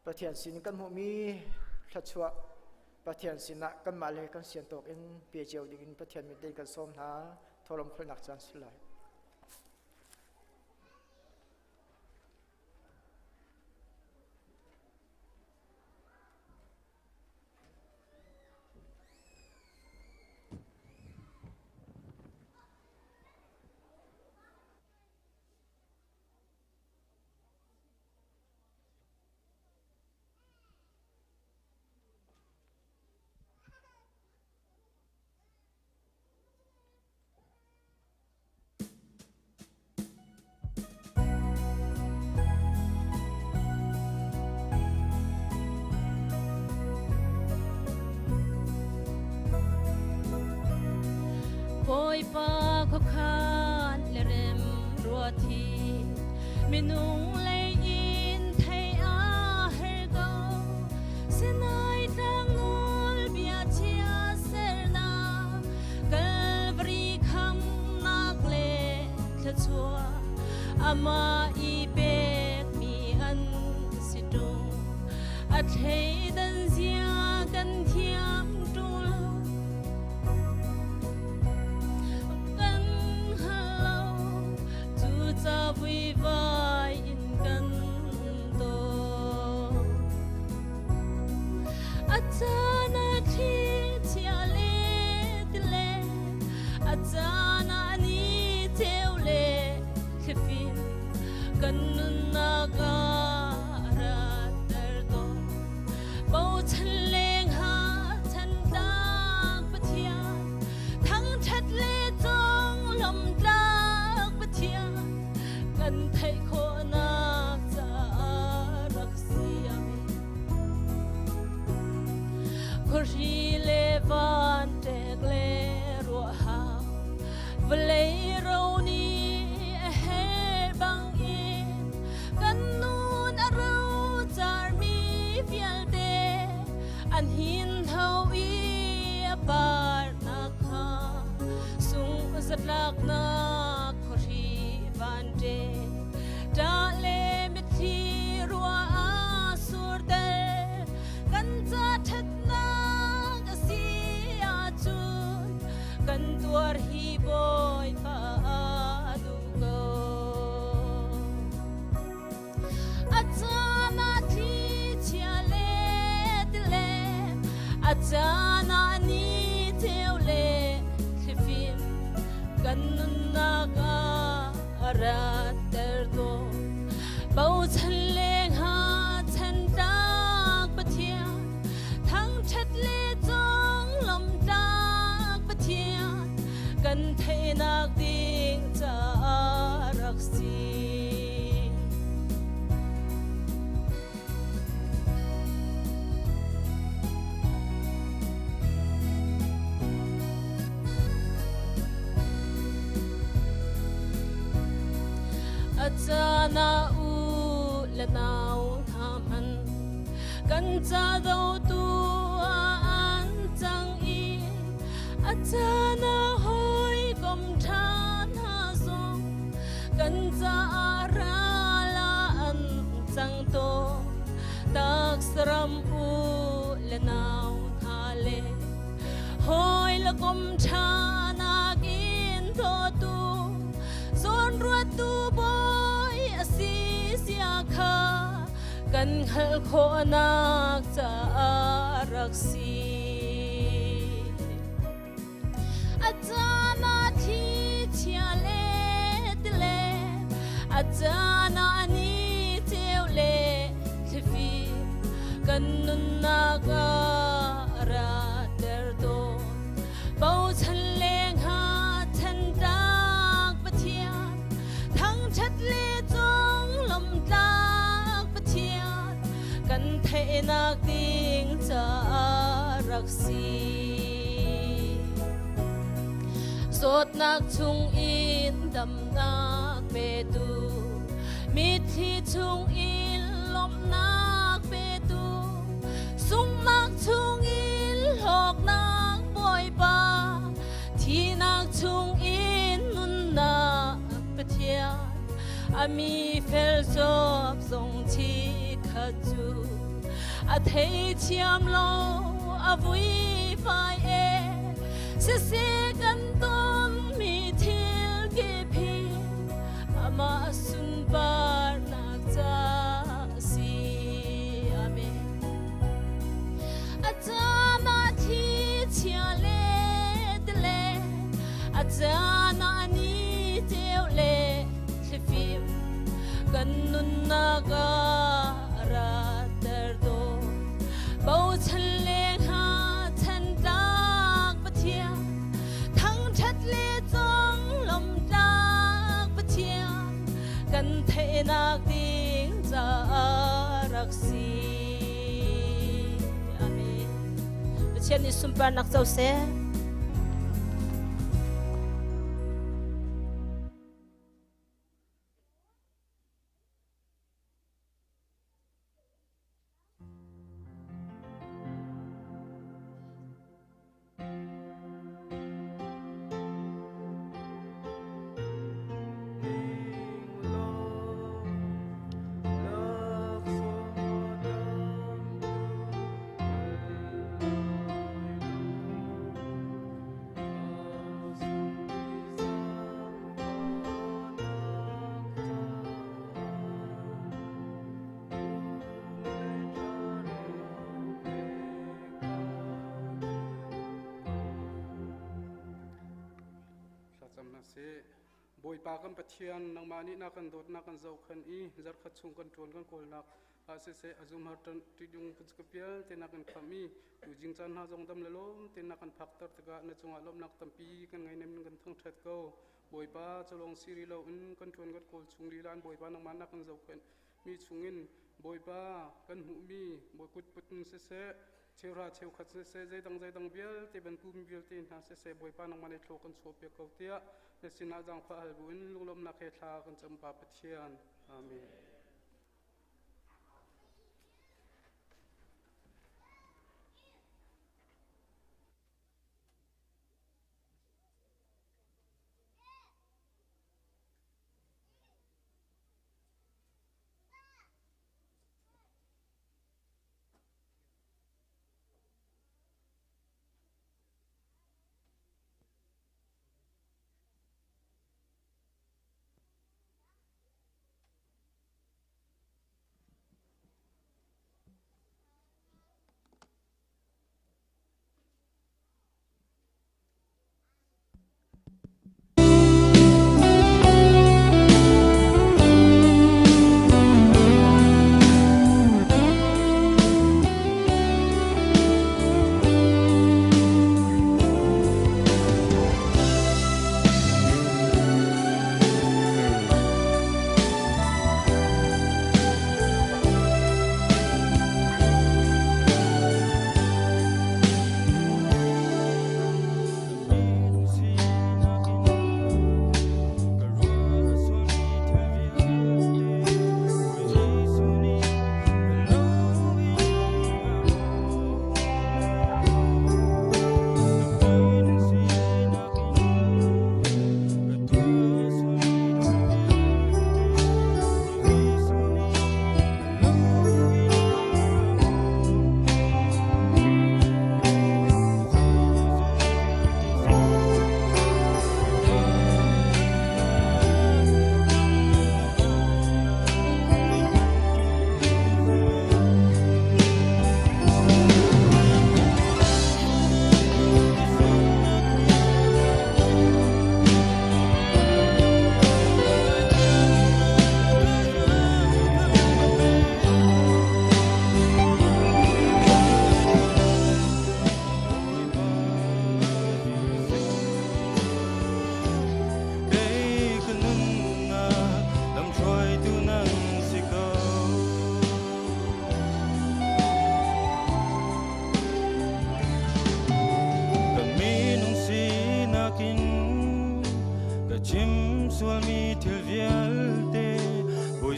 Pathian sin kan hmuhmi thluachuah Pathian sinah kanmah le kan sian tawk in pe cio dingin Pathian mit kan sawm hna. Thawlawm kholnak caan si lai. Bawipa khuakhan le rem ruathi minung lei in thei a her ko Sinai tlang nawl bia chia sernak Calvary khamnak le thluachuah amah i pekmi an si ṭung a thleidan zia kan thiam ṭung lo kan hngal lo cuca vuivai in kan daw a caan ah thli chia le tile a caan ah ni ceu le thlifim kan nunnak ah ratter tawn bochan leng ha chan tlak Pathian thangṭhat le conglawmh tlak Pathian kan theih khawhnak caah rak si amen Khuahri le van ṭek le ruahhau vawlei ro nih a herh bangin kan nun a ro carmi vialte an hin tho i a parnak kha sung zatlaknak khuahri van ṭek ṭah le mitthli ruah a surter kan ca ṭhatnak a si ahcun kan tuar hi Bawipa a duh ko. A caan ah thli chia le tile a caan ah ni ceu le thlifim kan nunnak ah a ratter tawn. Bochan leng ha chan tlak Pathian thangṭhat le conglawmh tlak Pathian kan theihnak ding caah rak si. A caan ah u le nau hna hmanh kan ca dotu ah an cang i a caan ah hawikom ṭha hna zong kan caah ral ah an cang tawn. Taksaram u le nau hna le hawi le kom ṭha nakin dawtu zawnruattu bawi a si zia kha kan hngalh khawhnak caah rak si. A caan ah thli chia le tile a caan ah ni ceu le thlifim kan nunnak ah a ratter tawn. Bochan leng ha chan tlak Pathian thangṭhat le conglawmh tlak Pathian kan theihnak ding caah rak si. Zawtnak chung in damnak petu mitthli chung in lawmhnak petu sunghnak chungin hlawknak Bawipa, thinak chungin nunnak Pathian, a mi fel cawp zong chi khat cu a theithiam lo a vui fai e. Siseh kan ton mi thil kip hi amah sunparnak ca a si. Amen. A caan ah thi chia le tile, a caan ah ni ceu le thlifim, kan nunnak ah ratter dawn. Bochan le hnga chan tlak Pathian, thangṭhat le conglawmh tlak Pathian, kan theihnak ding caah rak si. Amen. Pathian nih sunparnak co seh. Thlacam hna sih. Bawipa kan Pathian, nangmah nih na kan dawtnak kan zohkhenh i zarkhat chung kan ṭuan kan kawlnak ah siseh a zumhar ṭihdung ka vialte na kan khamh i tuzing caan hna zong dam le lawm tein na kan phakter tikah na cungah lawmhnak tampi kan ngei nem kan thangṭhat ko. Bawipa, culawng si rih loin kan ṭuan kan kawl chung lila in Bawipa nangmah na kan zohkhenh mi chungin Bawipa kan hmuhmi Bawi kutput in siseh cheuhra cheukhat siseh zeidang zeidang vialte bantu mi vialte hna siseh Bawipa nangmah nih thlaw kan chuahpiak ko tiah na sinah zaangfah hal buin lunglawmhnak he thla kan cam Pa Pathian. Amen.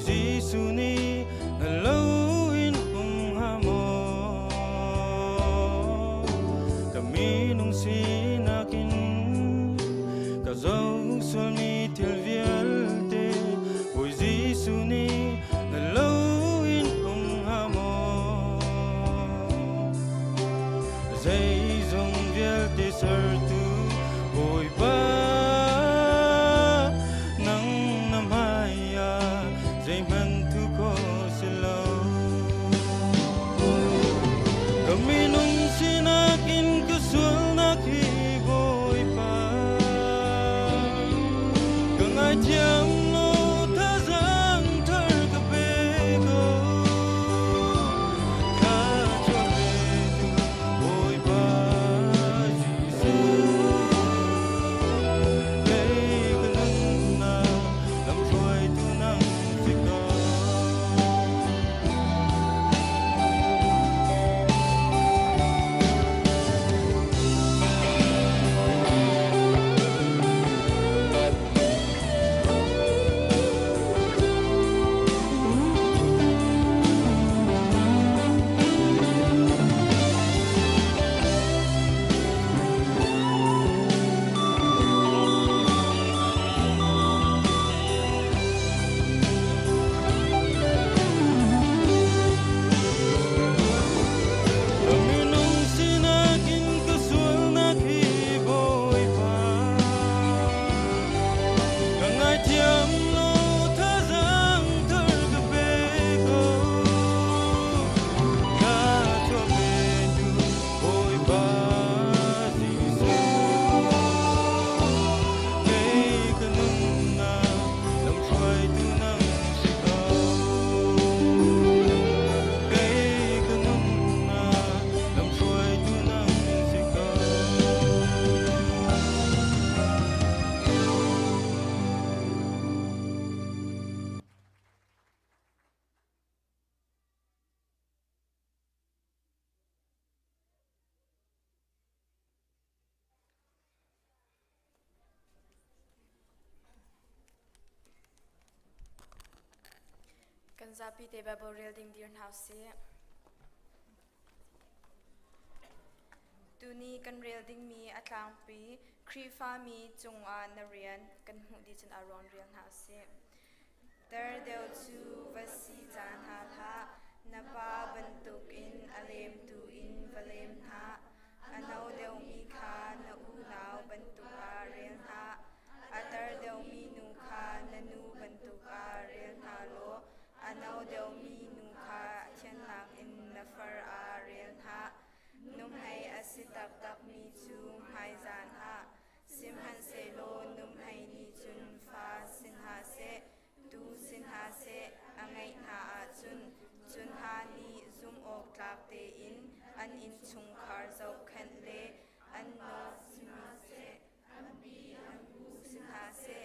Jesuh nih na lo in um hnga maw? ngaithiam law thazaang thar ka pe ko. Ka chuah petu Bawipa Jesuh. Kei ka nunnak lamhruaitu nang si ko. Ka minung sinak in ka sualnak hi Bawipa. Ka ngaithiam law thazaang thar ka pe ko. Ka chuah petu Bawipa Jesuh. Kei ka nunnak lamhruaitu nang si ko. Kei ka nunnak lamhruaitu nang si ko. Kan zapi te Bible rel ding dir hna usih. Tuni kan rel dingmi a tlangpi Khrihfami cungah na rian kan hmuh dih cun a ruang rel hna usih. Tar deuh cu va si ca hna hlah, na pa bantukin a lemtu in va lem hna. A no deuhmi kha na unau bantuk ah rel hna. A tar deuhmi nu kha na nu bantuk ah rel hna law a no deuhmi nu kha thiannak in na far ah rel hna. Nuhmei a si taktakmi cu hmaizah hna. Sihmanhsehlaw nuhmei nih cun fa si hna seh, tuu si hna seh a ngeih hna ahcun cu hna nih zumhawktlak tein an innchungkhar zohkhenh le an nawl si hna seh, an pi an pu si hna seh,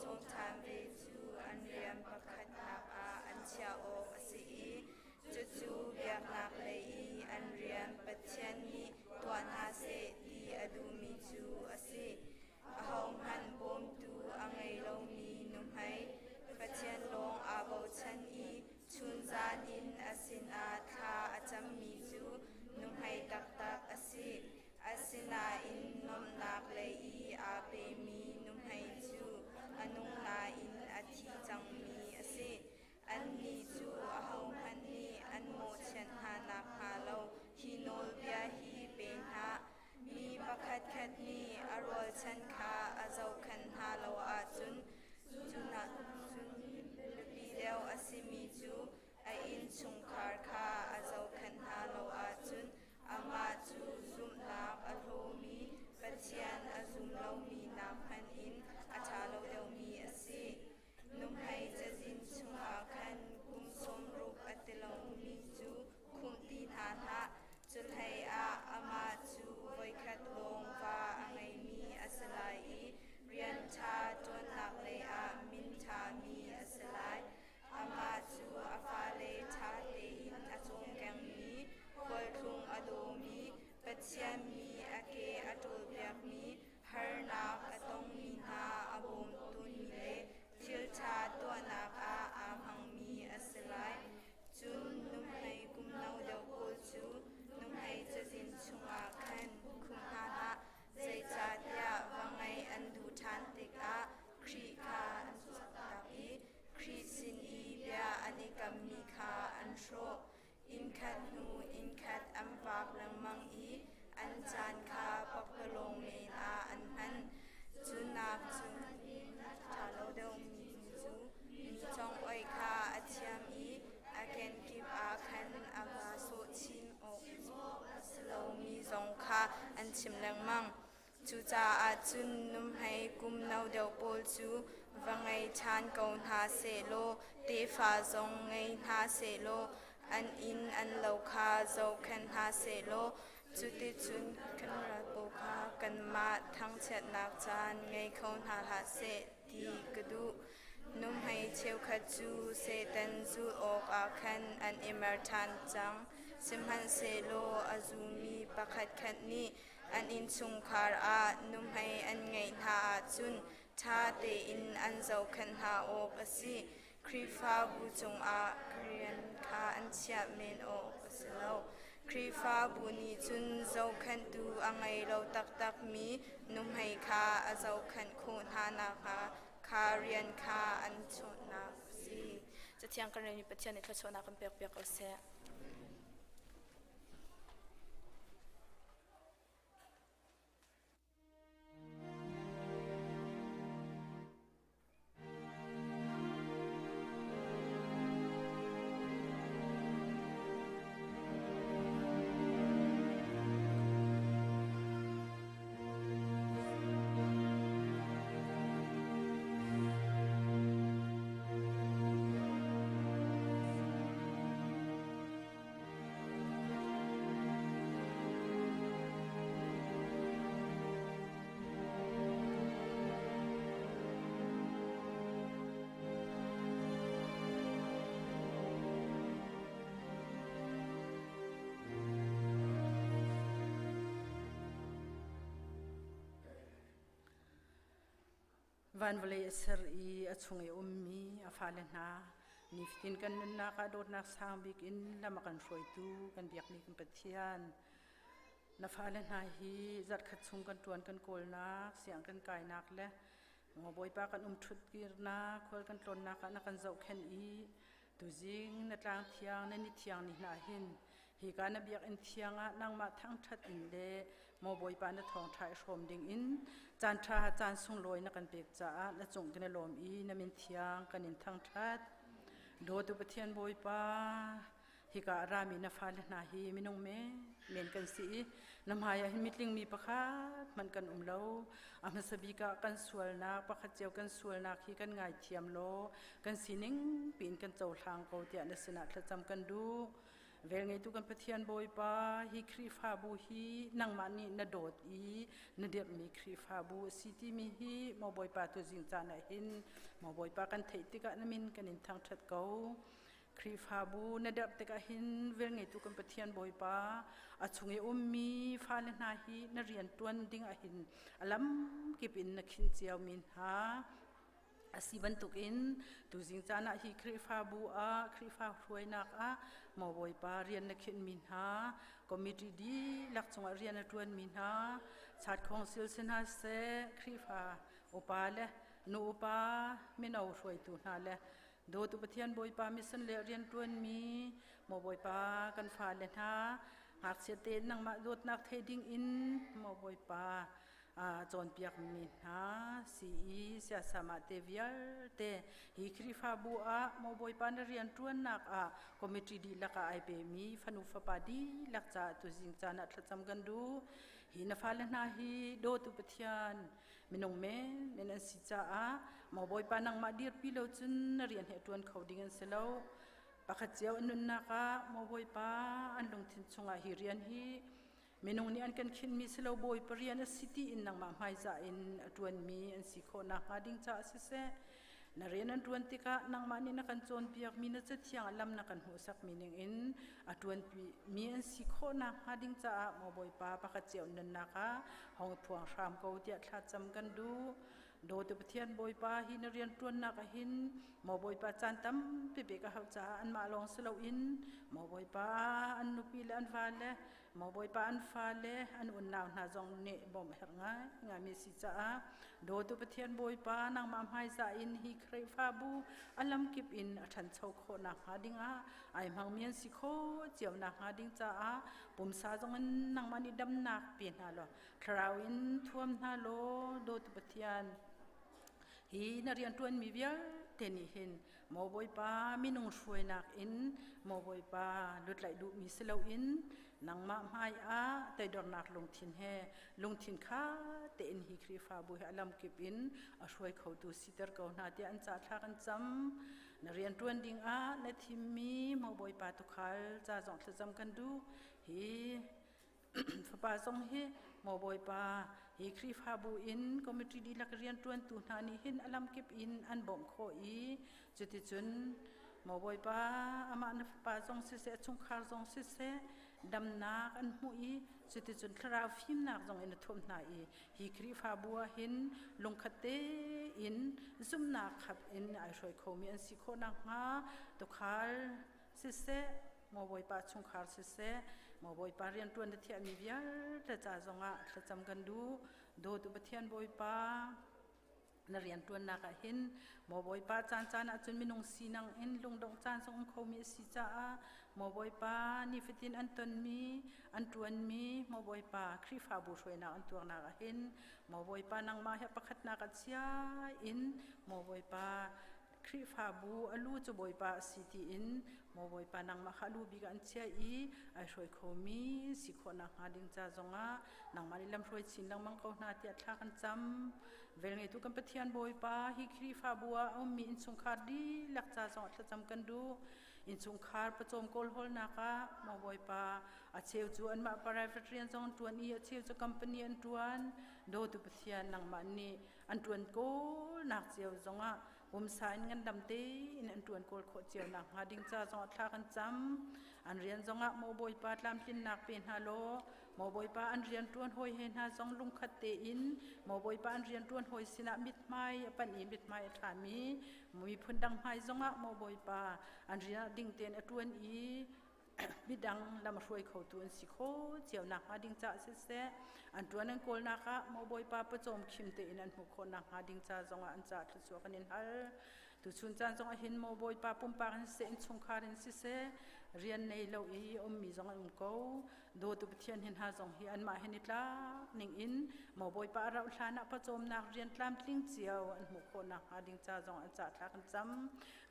cawm ṭhan ve cu an rian pakhatnak ah an chiah awk a si i cucu biaknak lei i an rian Pathian nih tuah hna seh ti a duhmi cu a si. Ahohmanh bawmtu a ngei lomi nuhmei, Pathian lawng aa bochan i chunzan in a sinah thla a cammi cu nuhmei taktak a si. Asinain nuamhnak lei i aa pemi nuhmei cu a nung nain a thi cangmi a si. Annih cu ahohmanh nih an mawhchiat hna nakhnga lo hi nawlbia hi pe hna. Mi pakhatkhat nih a rualchan kha a zohkhenh hna lo ahcun cu biapi deuh a simi cu a innchungkhar kha a zohkhenh hna lo ahcun amah cu zumhnak a hlawmi Pathian a zum lomi nakhmanh in a ṭha lo deuhmi a si. Nuhmei cazin chungah khan kum 60 a ti lomi cu khumh ti hna hlah. Cuhleiah amah cu voikhat lawng va a ngeimi a si lai i rian ṭha ṭuannak leiah min ṭhami a si lai. Amah cu a fale ṭha tein a cawmkengmi, khualtlung a dawmi, Pathian mi a ke a ṭawlpiakmi, harnak a tongmi hna a bawmtumi le thil ṭha tuahnak ah aa hmangmi a si lai. Cun nuhmei kum no deuh pawl cu nuhmei cazin chungah khan khumh hna hlah, zeicahtiah va ngeih an duh ṭhan tikah Khrih kha an chuahtak i Khrih sin i bia an i kammi kha an hrawh. Innkhat hnu innkhat an vak lengmang i an caan kha pakpalawng men ah an hman. Cu nak cun a ṭha lo deuhmi cu mi congoih kha a thiam i a kenkip ah khan a va sawh chin awk a si lomi zong kha an chim lengmang. Cucaah Cucaah cun nuhmei kum no deuh pawl cu va ngei ṭhan ko hna sehlaw tefa zong ngei hna sehlaw an inn an lo kha zohkhenh hna sehlaw cuticun kan ral pawl kha kanmah thangchiatnak caan ngei kho hna hlah seh ti ka duh. Nuhmei cheukhat cu Satan zulh awkah khan an i mer ṭhan cang. Sihmanhsehlaw a zumi pakhatkhat nih an innchungkhar ah nuhmei an ngeih hna ahcun ṭha tein an zohkhenh hna awk a si. Khrihfabu cungah rian kha an chiah men awk a si lo. Khrihfabu nih cun zohkhenhtu a ngei lo taktakmi nuhmei kha a zohkhenh khawh hna nakhnga kha rian kha an chawhnak a si. Cathiang kan relmi Pathian nih thluachuahnak kan pekpiak ko seh. Van vawlei a ser i a chung i a ummi a fale hna, nifatin kan nunnak ah dawtnak sang bik in lam a kan hruaitu kan biakmi kan Pathian, na fale hna hi zarhkhat chung kan ṭuan kan kawlnak, siang kan kainak le Bawipa kan um ṭhut kirnak, khual kan tlawnnak ah na kan zohkhenh i tuzing na tlang thiang na ni thiang ni hna hin hika na biakinn thiang ah nangmah thangṭhat in le maw Bawipa na thawngṭha i hrawm ding in caan ṭha caan sunglawi na kan pek caah na cung kan i lawm i na min thiang kan in thangṭhat. Dawtu Pathian Bawipa, hika a rami na fale hna hi minung men kan si i na hmai ah hin mitling mi pakhat hmanh kan um lo. A hmasa bik ah kan sualnak pakhat cio kan sualnak hi kan ngaithiam law kan sining piin kan cohlang ko tiah na sinah thlacam kan duh. Velngeitu kan Pathian Bawipa, hi Khrihfabu hi nangmah nih na dawt i na dirhmi Khrihfabu a si timi hi maw Bawipa tuzing caan ah hin maw Bawipa kan theih tikah na min kan in thangṭhat ko. Khrihfabu na derh tikah hin velngeitu kan Pathian Bawipa, a chung i ummi fale hna hi na rian ṭuan ding ah hin a lamkip in na khinh ciomi hna A si bantukin tuzing caan ah hi Khrihfabu ah Khrihfa hruainak ah maw Bawipa rian na khinhmi hna, committee dihlak cungah rian a ṭuanmi hna, chat council si hna seh, Khrihfa upa le nu upa mino hruaitu hna le dawtu Pathian Bawipa mission le rian ṭuanmi maw Bawipa kan fale hna ngakchia tein nangmah dawtnak thei ding in maw Bawipa cawnpiakmi hna si i siasam ah te vialte hi Khrihfabu ah maw Bawipa na rianṭuannak ah committee dihlak ah ai pemi fanu fapa dihlak caah tuzing caan ah thlacam kan duh. Hi na fale hna hi dawtu Pathian minung men an si caah maw Bawipa nangmah dirpi lo cun na rian he ṭuan kho ding an si lo. Pakhat cio an nunnak ah maw Bawipa an lungthin chungah hi rian hi Minung nih an kan khinhmi si lo Bawipa rian a si tiin nangmah hmaizah in a ṭuanmi an si khawh nakhnga ding caah siseh, na rian an ṭuan tikah nangmah nih na kan cawnpiakmi na cathiang ah lam na kan hmuhsakmi ningin a ṭuanmi an si khawh nakhnga ding caah maw Bawipa pakhat cio nunnak ah hong i phuang hram ko tiah thlacam kan duh. Dawtu Pathian Bawipa hi na rianṭuannak ah hin maw Bawipa caan tampi pek a hauh caah anmah lawng si loin maw Bawipa an nupi le an vale maw Bawipa an fale an unau hna zong nih bawmh a herh ngaingaimi a si caah dawtu Pathian Bawipa nangmah hmaizah in hi Khrihfabu a lamkip in a ṭhancho khawh nakhnga dingah ai hmangmi an si khawh cio nakhnga ding caah pumsa zong in nangmah nih damnak pe hna law thlarau in thuam hna law dawtu Pathian hi na rianṭuanmi vialte nih hin maw Bawipa minung hruainak in maw Bawipa lutlaih duhmi si loin Nangmah hmai ah toidornak lungthin he lungthin kha tein hi Khrihfabu hi a lamkip in a hruai khotu siter ko hna tiah an ca thla kan cam. Na rian ṭuan ding ah na thimmi maw Bawipa tuukhal ca zong thlacam kan duh. Hi fapa zong hi maw Bawipa hi Khrihfabu in committee dihlak rianṭuantu hna nih hin a lamkip in an bawmh khawh i cuticun maw Bawipa amah na fapa zong siseh a chungkhar zong siseh damnak an hmuh i cuticun thlarau fimnak zong in a thuamh hna i hi Khrihfabu ah hin lungkhat tein zumhnak khat in ai hruai khomi an si khawh nakhnga tuukhal siseh maw Bawipa chungkhar siseh maw Bawipa rianṭuan na thiahmi vialte ca zongah thlacam kan duh. Dawtu Pathian Bawipa, na rianṭuannak ah hin maw Bawipa caan caan ah cun minung sinak in lungdongh caan zong um khomi a si caah maw Bawipa nifatin an tonmi an ṭuanmi maw Bawipa Khrihfabu hruainak an tuarnak ah hin maw Bawipa nangmah he pakhatnak ah chia in maw Bawipa Khrihfabu a lu cu Bawipa a si tiin maw Bawipa nangmah kha a lu bik ah an chiah i ai hruai khomi si khawh nakhnga ding ca zongah nangmah nih lamhruai chin lengmang ko hna tiah thla kan cam. Velngeitu kan Pathian Bawipa hi Khrihfabu ah a ummi innchungkhar dihlak ca zongah thlacam kan duh. Innchungkhar pawcawm kawlhawlnak ah maw Bawipa a cheu cu anmah private rian zong an ṭuan i a cheu cu company an ṭuan. Dawtu Pathian nangmah nih an ṭuan kawlnak cio zongah pumsa in ngandam tein an ṭuan kawl khawh cio nakhnga ding ca zongah thla kan cam. An rian zongah maw Bawipa tlamtlinnak pe hna law maw Bawipa an rian ṭuan hawi he hna zong lungkhat tein maw Bawipa an rian ṭuan hawi sinah mithmai a panh i mithmai a ṭhami miphun dang hmai zongah maw Bawipa an rian ah ding tein a ṭuan i midang lam a hruai khotu an si kho cio nakhnga ding caah siseh an ṭuan an kawlnak ah maw Bawipa pawcawm khim tein an hmuh khawh nakhnga ding ca zongah an caah thluachuah kan in hal. Tuchun caan zongah hin maw Bawipa pumpak in siseh innchungkhar in siseh rian nei lo i ummi zong an um ko. Dawtu Pathian hin hna zong hi anmah hin i tlak ning in maw Bawipa a rauh hlan ah pawcawmnak rian tlamtling cio an hmuh khawh nakhnga ding ca zong an cah thla kan cam.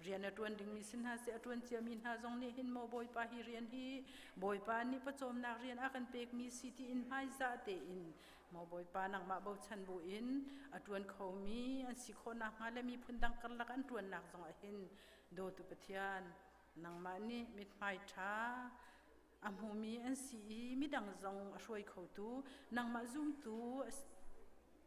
Rian a ṭuan dingmi si hna seh a ṭuan ciami hna zong nih hin maw Bawipa hi rian hi Bawipa nih pawcawmnak rian a kan pekmi si tiin hmaizah tein maw Bawipa nangmah bochan buin a ṭuan khomi an si khawh nakhnga le miphun dang karlak an ṭuannak zongah hin dawtu Pathian nangmah nih mithmai ṭha a hmumi an si i midang zong a hruai khotu nangmah zumtu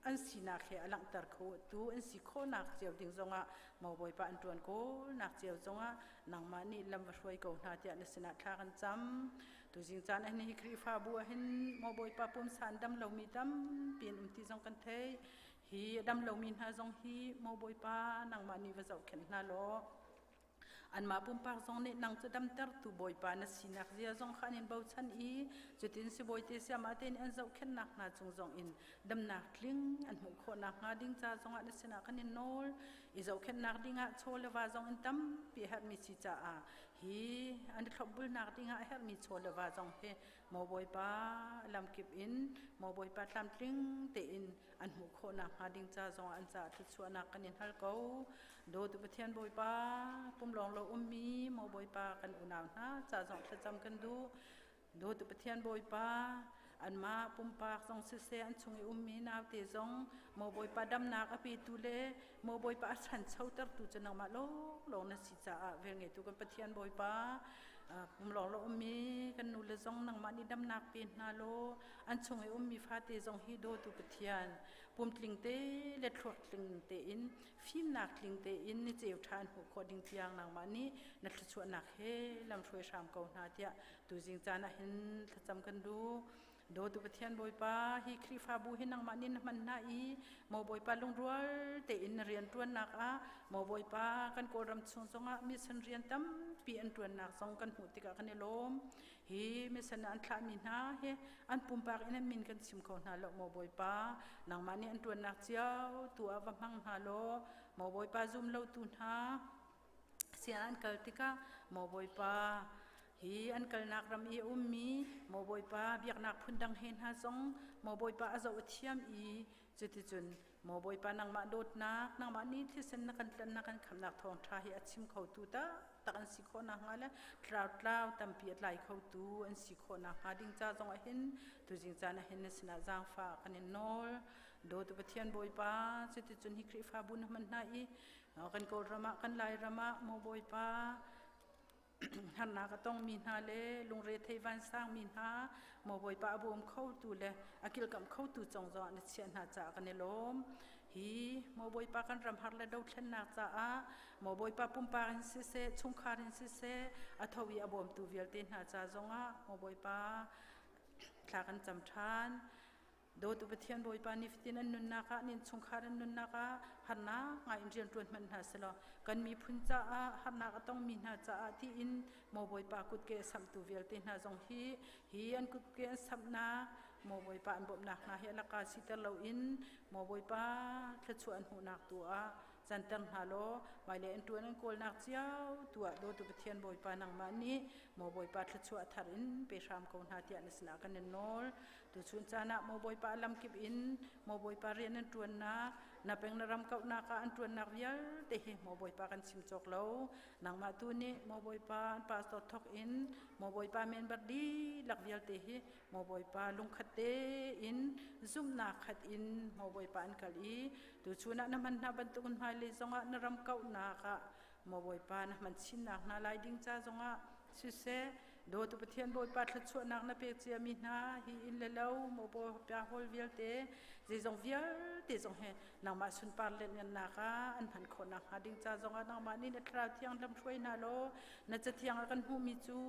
an sinak he a langhter khotu an si khawhnak cio ding zongah maw Bawipa an ṭuan kawlnak cio zongah nangmah nih lam va hruai ko hna tiah na sinah thla kan cam. Tuzing caan ahhin hi Khrihfabu ahhin maw Bawipa pumsa an dam lomi tampi an um ti zong kan theih. Hi a dam lomi hna zong hi maw Bawipa nangmah nih va zohkhenh hna law Anmah pumpak zong nih nang cu damtertu Bawipa na sinak zia zong kha an in bochan i cutin sibawi te siamah tein an zohkhenhnak hna cung zong in damnak tling an hmuh khawh nakhnga ding ca zongah na sinah kan in nawl. I zohkhenhnak dingah chaw le va zong in tampi a herhmi si caah hi an i thlopbulnak dingah a herhmi chaw le va zong hi maw Bawipa lamkip in maw Bawipa tlamtling tein an hmuh khawh nakhnga ding ca zongah an caah thluachuahnak kan in hal ko. Dawtu Pathian Bawipa, pumlawng lo ummi maw Bawipa kan unau hna ca zong thlacam kan duh. Dawtu Pathian Bawipa, anmah pumpak zong siseh an chung i ummi naute zong maw Bawipa damnak a petu le maw Bawipa a ṭhanchotertu cu nangmah lawnglawng na si caah velngeitu kan Pathian Bawipa, pumlawng lo ummi kan nule zong nangmah nih damnak pe hna law an chung i ummi fate zong hi dawtu Pathian pumtling te le thluak tling tein fimnak tling tein ni ceu ṭha an hmuh khawh ding tiang nangmah nih na thluachuahnak he lamhruai hram ko hna tiah tuzing caan ah hin thlacam kan duh. Dawtu Pathian Bawipa, hi Khrihfabu hi nangmah nih na hman hna i maw Bawipa lungrual tein na rian ṭuannak ah maw Bawipa kan Kawlram chung zongah mission rian tampi an ṭuannak zong kan hmuh tikah kan i lawm. Hi mission an thlahmi hna hi an pumpak in an min kan chim kho hna lo maw Bawipa. Nangmah nih an ṭuannak cio tu ah va hmang hna law maw Bawipa zum lotu hna sian an kal tikah maw Bawipa hi an kalnak ram i a ummi maw Bawipa biaknak phundang he hna zong maw Bawipa a zoh a thiam i cuticun Maw Bawipa nangmah dawtnak, nangmah nih thisen na kan tlanhnak kan khamnak thawngṭha hi a chim khotu taktak an si khawh nakhnga le tlau tlau tampi a tlai khotu an si khawh nakhnga ding ca zongah hin tuzing caan ah hin na sinah zaangfah kan in nawl. Dawtu Pathian Bawipa, cuticun hi Khrihfabu na hman hna i kan Kawlram ah kan Lairam ah maw Bawipa harnak a tongmi hna le lungrethei vansangmi hna maw Bawipa a bawm khotu le a kilkamh khotu cong zongah na chiah hna caah kan i lawm. Hi maw Bawipa kan ram har le dothlennak caah maw Bawipa pumpak in siseh chungkhar in siseh a tho i a bawmtu vialte hna ca zongah maw Bawipa thla kan cam ṭhan. Dawtu Pathian Bawipa nifatin an nunnak ah, nan chungkhar an nunnak ah harnak ngai in rian ṭuan hmanh hna selaw kan miphun caah harnak a tongmi hna caah tiin maw Bawipa kutke a samhtu vialte hna zong hi hi an kutke an samhnak maw Bawipa an bawmhnak hna hi a laka siter loin maw Bawipa thluachuah an hmuhnak tu ah canter hna law hmailei an ṭuan an kawlnak cio tu ah dawtu Pathian Bawipa nangmah nih maw Bawipa thluachuah thar in pe hram ko hna tiah na sinah kan in nawl. Tuchun caan ah maw Bawipa lamkip in maw Bawipa rian an ṭuannak, na peng na ram kauhnak ah an ṭuannak vialte hi maw Bawipa kan chim cawk lo. Nangmah tu nih maw Bawipa an pastor thawk in maw Bawipa member dihlak vialte hi maw Bawipa lungkhat tein zumhnak khat in maw Bawipa an kal i tuchun ah na hman hna bantukin hmailei zongah na ram kauhnak ah maw Bawipa na hman chinnak hna lai ding ca zongah siseh Dawtu Pathian Bawipa thluachuahnak na pek ciami hna hi inn le lo maw Bawipa hawl vialte zeizong vialte zong hi nangmah sunpar lianhngannak ah an hman khawh nakhnga ding ca zongah nangmah nih na thlarau thiang lamhruai hna law na cathiang ah kan hmuhmi cu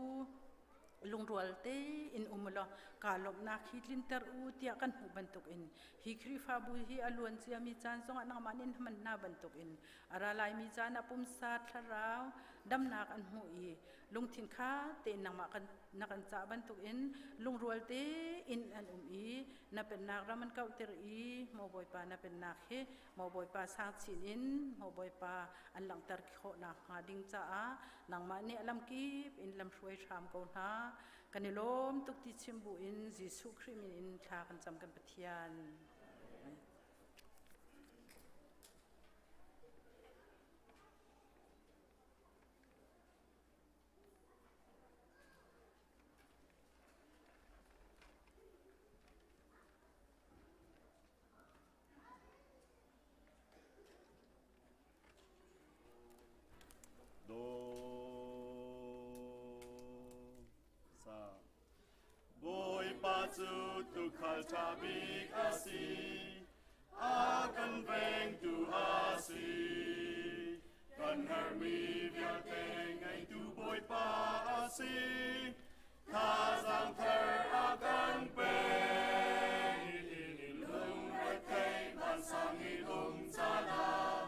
lungrual tein um law kaa lawmhnak hi tlinter u tiah kan hmuh bantukin hi Khrihfabu hi a luan ciami caan zongah nangmah nih na hman hna bantukin a ra laimi caan ah pumsa thlarau damnak an hmuh i lungthin kha tein nangmah kan na kan cah bantukin lungrual tein an um i na pennak ram an kauhter i maw Bawipa na pennak hi maw Bawipa sang chin in maw Bawipa an langhter khawh nakhnga ding caah nangmah nih a lamkip in lamhruai hram ko hna. Kan i lawm tuk ti chim bu in Jesuh Khrih min in thla kan cam kan Pathian. Do sa Bawipa cu tuukhal ṭha bik a si, a kan vengtu a si. Kan herhmi vialte ngeitu Bawipa a si, thazaang thar a kan pek. Lungrethei vansang i um caan ah,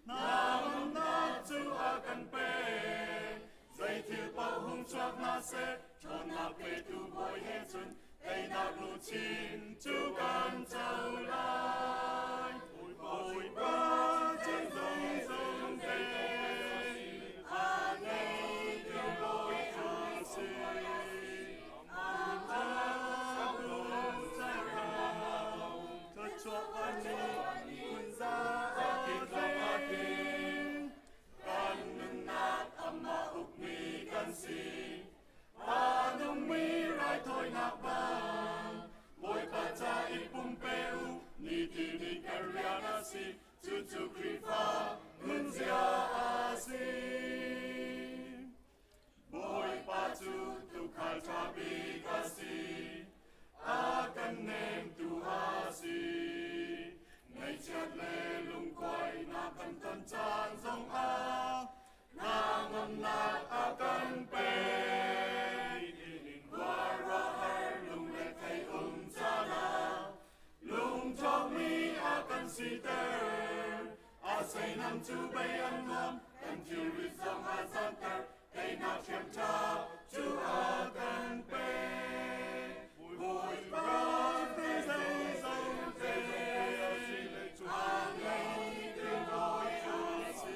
Nangnak cu a kan pek. Zeithil paoh hung chuak hna seh, ṭhawnnak petu Bawi he cun teinak luchin cu kan co lai. Bawipa cu zungzung te, a ngeitu Bawi a si. Kan nunnak amah ukmi kan si. A nungmi raithawinak bang Bawipa ca i pumpe u, nitin in kan rian a si, cucu Khrihfa nunzia a si. Bawipa cu tuukhal ṭha bik a si, a kan nemtu a si. Ngaihchiat le lungkuainak kan ton caan zongah hnangamnak a kan pek. Khuaruahhar lungrethei um caan ah lungṭhawngmi a kan siter. A seinam cu bei an nuam, kan thilrit zong a zanter, teinak hriamṭha cu a kan pek. Bawipa te zeizong te, a ngei ti bawi a si.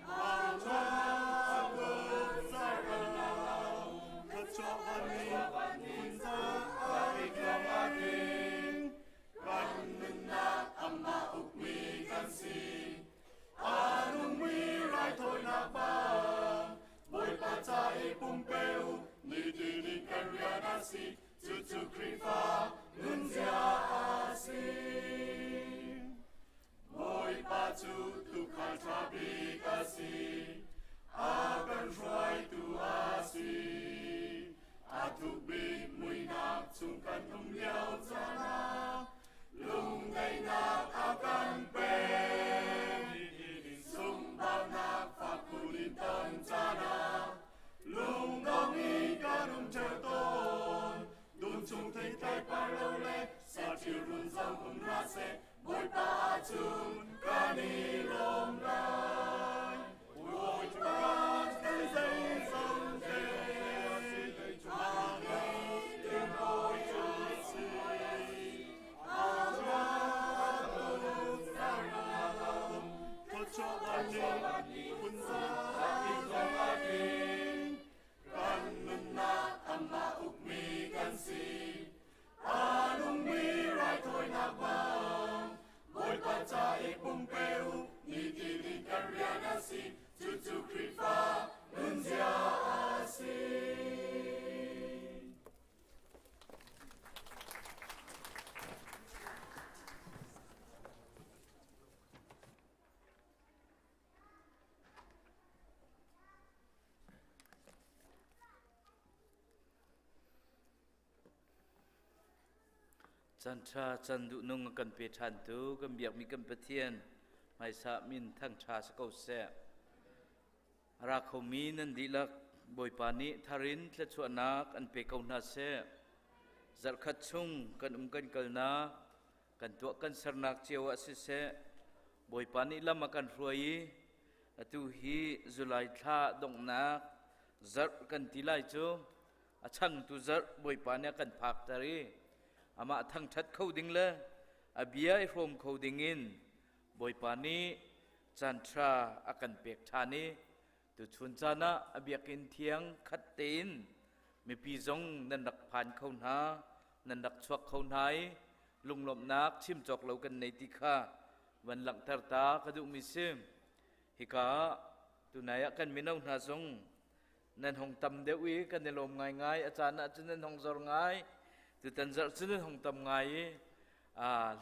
A ṭha kut zarh thluachuah van ni phun za a tling. Kan nunnak amah. pumpe u, nitin in kan rian a si, cucu Khrihfa nunzia a si. Bawipa cu tuukhal ṭha bik a si, a kan hruaitu a si. A thuk bik muihnak chung kan um lio caan ah lungdaihnak a kan pek. Sunghbaunak fak khun in ton caan ah lungdong in kan um ṭheo tawn. Dum chung theitlai par lo le saṭil run zong um hlah seh, Bawipa ahcun kan i lawm lai. Bawipa kan zeizong te Kan nunnak amah ukmi kan si. A nungmi raithawinak bang Bawipa ca i pumpe u, nitin in kan rian a si, cucu Khrihfa nunzia a si. Chan ṭha chan duhnung a kan pe ṭhantu kan biakmi kan Pathian hmaisa min thangṭha si ko seh. A ra khomi nan dihlak Bawipa nih tharin thluachuahnak an pe ko hna seh. Zarhkhat chung kan um kan kalnak, kan tuah kan sernak cio ah siseh, Bawipa nih lam a kan hruai i atu hi July thla donghnak zarh kan ti lai cu a changtu zarh Bawipa nih a kan phakter i amah thangṭhat kho ding le a bia i hrawm kho ding in Bawipa nih caanṭha a kan pek ṭhan i tuchun caan ah a biakinn thiang khat tein mipi zong nan rak phan kho hna nan rak chuak kho hna i lunglawmhnak chim cawk lo kan nei ti kha van langhter ta ka duhmi si hika ah tunai ah kan mino hna zong nan hong tam deuh i kan i lawm ngaingai a caan ah cun nan hong zor ngai tutan zarh cu nan hong tam ngai i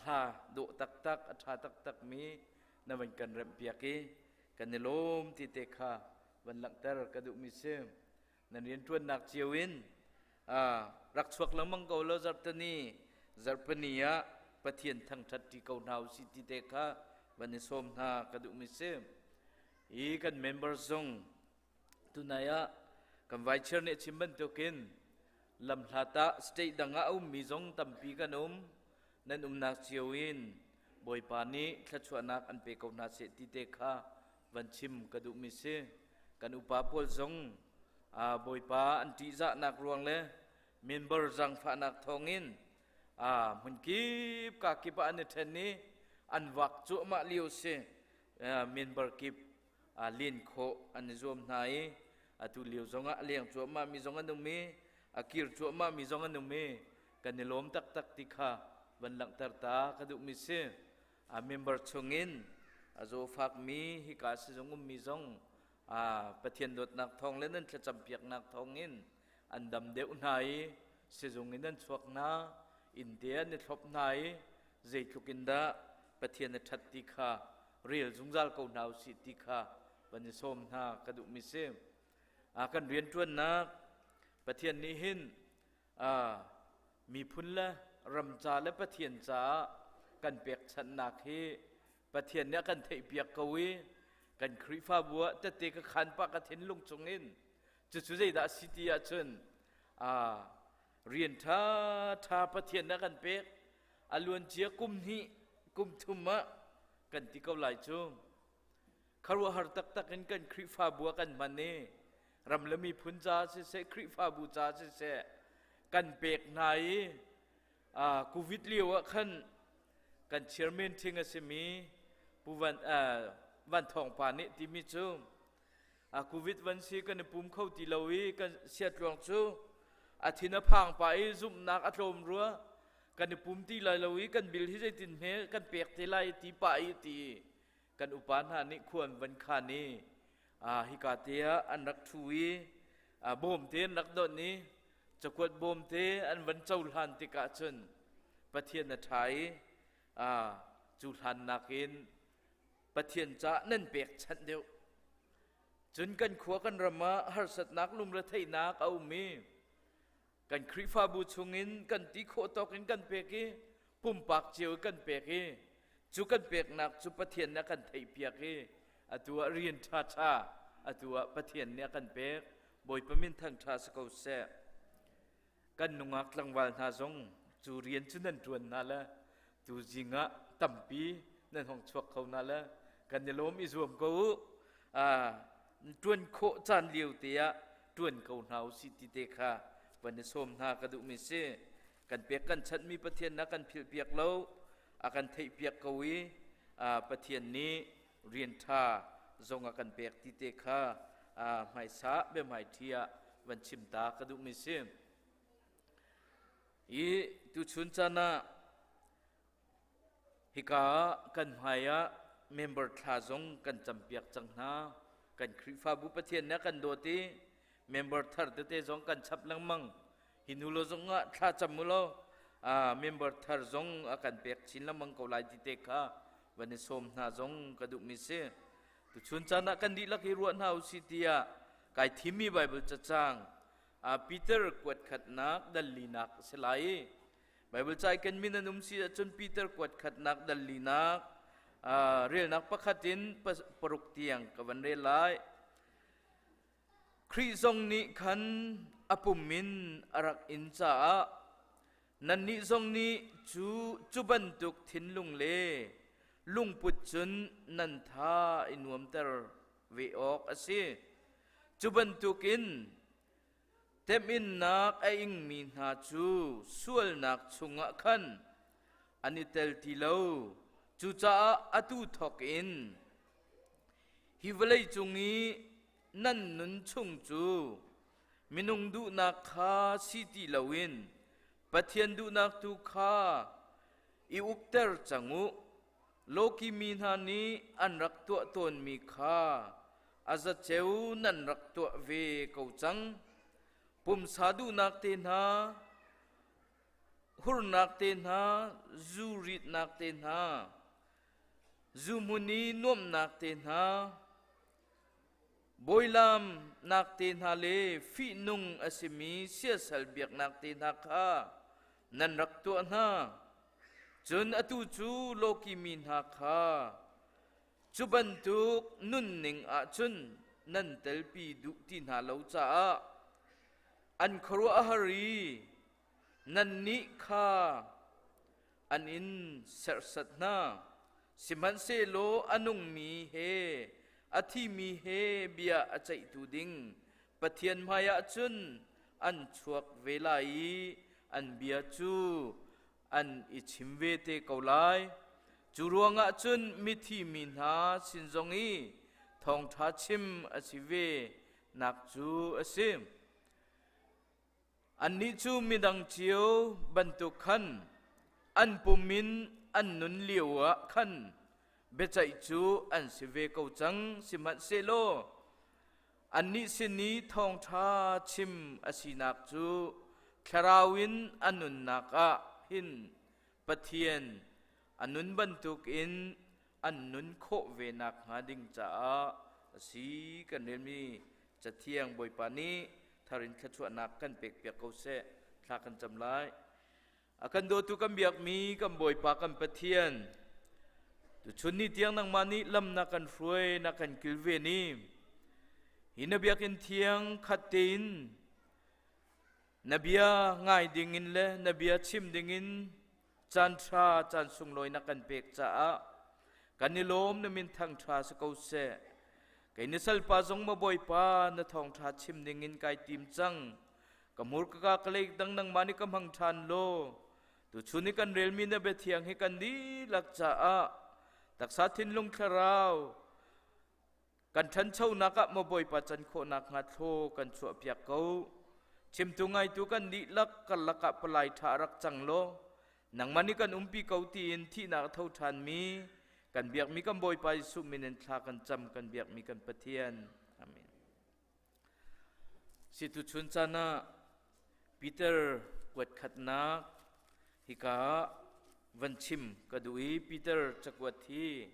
hla dawh taktak a ṭha taktak mi na van kan remh piak i kan i lawm ti te kha van langhter ka duhmi si nan rianṭuannak cio in rak chuak lengmang ko lo zarhtani zarhpani ah Pathian thangṭhat ṭi ko hna usih ti te kha van i sawm hna ka duhmi si hi kan member zong Tunai ah kan vice chair nih a chim bantukin lamhlat ah state dang ah a ummi zong tampi kan um. Nan umnak cio in Bawipa nih thluachuahnak an pe ko hna seh ti te kha van chim ka duhmi si. Kan upa pawl zong Bawipa an ṭihzahnak ruang le member zaangfahnak thawngin hmun kip ka kip ah an i ṭhen i an vak cuahmah lio si. Member kip len khawh an i zuam hna i atu lio zongah a leng cuahmah mi zong an um i a kir cuahmah mi zong an um i kan i lawm taktak ti kha van langhter ta ka duhmi si. A member chungin a zawfakmi hika sizung ummi zong Pathian dawtnak thawng le nan thlacam piaknak thawngin an dam deuh hna i sizung in an chuak hna inn te an i thlop hna i zeitluk in dah Pathian a ṭhat ti kha rel zungzal ko hna usih ti kha van i sawm hna ka duhmi si. Kan rianṭuannak Pathian nih hin miphun le ram ca le Pathian caah kan pekchanhnak hi Pathian nih a kan theihpiak ko i kan Khrihfabu ah tette ka khan pah ka thinlung chungin cucu zeidah a si ti ahcun rian ṭha ṭha Pathian nih a kan pek a luancia kum hnih kum thum ah kan ti ko lai cu khuaruahhar taktak in kan Khrihfabu ah kan hman i ram le miphun ca siseh Khrihfabu ca siseh kan pek hna i Covid lio ah khan kan chairman thing a simi Pu Van Van Thawng Pa nih timi cu Covid van si kan i pum kho ti lo i kan siatluang cu a thin a phang pa i zumhnak a tlawm rua kan i pum ti lai lo i kan bil hi zeitin hme kan pek te lai ti pa i ti kan upa hna nih khuan van khan i hika te ah an rak thu i. Bawm te an rak donh i cakuat bawm te an van cohlan tikah cun Pathian a ṭha i cu hlan nakin Pathian caah nan pekchanh deuh. Cun kan khua kan ram ah harsatnak lungretheihnak a um i kan Khrihfabu chungin kan ti khawh tawk in kan pek i pumpak cio kan pek i cu kan peknak cu Pathian nih a kan theihpiak i atu ah rian ṭhaṭha atu ah Pathian nih a kan pek. Bawipa min thangṭha si ko seh. Kan nungak tlangval hna zong cu rian cu nan ṭuan hna le tu zing ah tampi nan hong chuak kho hna le kan i lawm i zuam ko u. Ṭuan khawh caan lio te ah ṭuan ko hna u sih ti te kha van i sawm hna ka duhmi si. Kan pek kan chanhmi Pathian na kan philhpiak lo, a kan theihpiak ko i Pathian nih rian ṭha zong a kan pek ti te kha hmaisa biahmaiṭhi ah van chim ta ka duhmi si. I tuchun caan ah hika ah kan hmai ah member thla zong kan campiak cang hna. Kan Khrihfabu Pathian nih a kan dawt i member thar tete zong kan chap lengmang. Hi nu lo zong ah thla cam u law member thar zong a kan pek chin lengmang ko lai ti te kha van i sawm hna zong ka duhmi si. Tuchun caan ah kan dihlak i ruah hna u si tiah kai thimmi Bible cacang Peter kuat khatnak dal linak a si lai i Bible ca i kan min an um si ahcun Peter kuat khatnak dal linak relnak pakhat in paruk tiang ka van rel lai. Khrih zong nih khan a pum in a rak in caah nannih zong nih cu cu bantuk thinlung le lungput cun nan tha i nuamter ve awk a si. Cu bantukin temhinnak a ingmi hna cu sualnak chungah khan an i tel ti lo. Cucaah atu thawk in hi vawlei cung i nan nun chung cu minung duhnak kha si ti loin Pathian duhnak tu kha i ukter cang u. Lawki mi hna nih an rak tuah tawnmi kha a zaceu nan rak tuah ve ko cang. Pumsa duhnak te hna, hurnak te hna, zu ritnak te hna, zu hmun i nuamhnak te hna, bawilam nak te hna le fihnung a simi siasal biaknak te hna kha nan rak tuah hna. Cun atu cu lawki mi hna kha cu bantuk nunning ahcun nan telpi duh ti hna lo caah an khuaruah a har i nannih kha an in serhsat hna. Sihmanhsehlaw a nungmi he a thimi he bia a ceihtu ding Pathian hmaiah cun an chuak ve lai i an bia cu an i chim ve te ko lai. Cu ruangah cun mithi mi hna sin zong i thawngṭha chim a si ve nak cu a si. Annih cu midang cio bantuk khan an pum in an nun lio ah khan biaceih cu an si ve ko cang. Sihmanhsehlaw annih sin i thawngṭha chim a sinak cu thlarau in a nunnak ah hin Pathian a nun bantukin an nun khawh ve nakhnga ding caah a si. Kan relmi Cathiang Bawipa nih thar in thluachuahnak kan pekpiak ko seh. Thla kan cam lai. A kan dawtu kan biakmi kan Bawipa kan Pathian, tuchun ni tiang nangmah nih lam na kan hruai na kan kilven i hi na biakinn thiang khat tein na bia ngai dingin le na bia chim dingin caan ṭha caan sunglawi na kan pek caah kan i lawm na min thang ṭha si ko seh. Kei ni salpa zong ma Bawipa na thawngṭha chim dingin kai tim cang. Ka hmur ka ka ka leik dang nangmah nih ka hmang ṭhan law tuchun i kan relmi na biathiang hi kan dihlak caah taksa thinlung thlarau kan ṭhanchonak ah maw Bawipa can khawhnak hnga thlaw kan chuahpiak ko. Chimtu ngaitu kan dihlak karlak ah palai ṭha rak cang law nangmah nih kan umpi ko tiin thihnak a tho ṭhanmi kan biakmi kan Bawipa Jesuh min in thla kan cam kan biakmi kan Pathian. Amen. Si tuchun caan ah Peter kuat khatnak hika ah van chim ka duh i Peter cakuat hi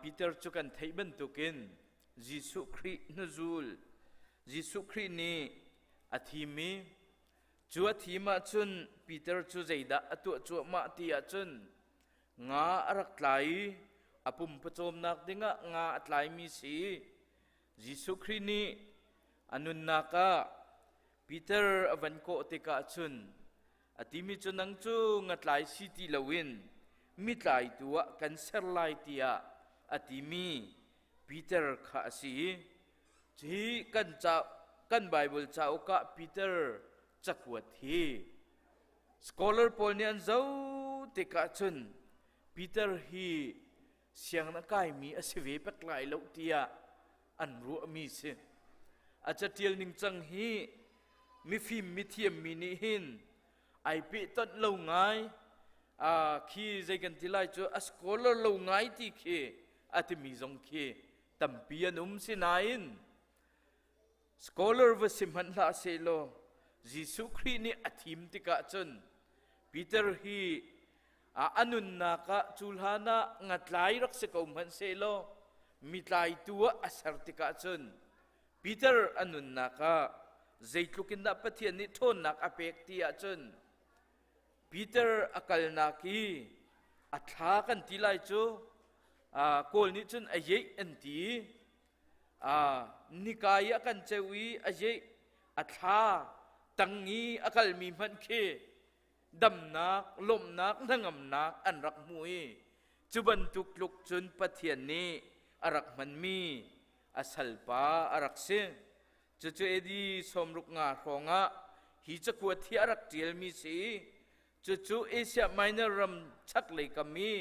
Peter cu kan theih bantukin Jesuh Khrih hnuzul Jesuh Khrih nih a thim i cu a thim ahcun Peter cu zeidah a tuah cuahmah ti ahcun nga a rak tlai i a pum pawcawmnak dingah nga a tlaimi si. Jesuh Khrih nih a nunnak ah Peter a van kawh tikah cun a timi cu nang cu ngatlai si ti loin mi tlaitu ah kan ser lai tiah a timi Peter kha a si. Hi kan ca kan Bible cauk ah Peter cakuat hi scholar pawl nih an zoh tikah cun Peter hi siang na kaimi a si ve pek lai lo tiah an ruahmi si. A catial ningcang hi mifim mithiam mi nih hin ai pehtonh lo ngai khi zei kan ti lai cu a scholar lo ngai ti khi a timi zong khi tampi an um si nain Scholar va si hmanh hlah sehlaw Jesuh Khrih nih a thim tikah cun Peter hi a nunnak ah cu hlan ah ngatlai rak si ko hmanh sehlaw mi tlaitu ah a ser tikah cun Peter a nunnak ah zeitluk in dah Pathian nih ṭhawnnak a pek ti ahcun Peter a kalnak i a thla kan ti lai cu Kawl nih cun a yeih an ti Nika i a kan ceu i a yeih a thla tang i a kalmi hmanh khi damnak, lawmhnak, hnangamnak an rak hmu i cu bantuk tluk cun Pathian nih a rak hmanmi a salpa a rak si. Cucu AD 65 hrawngah hi cakuat hi a rak ṭialmi si i cucu Asia Minor ram chaklei kam i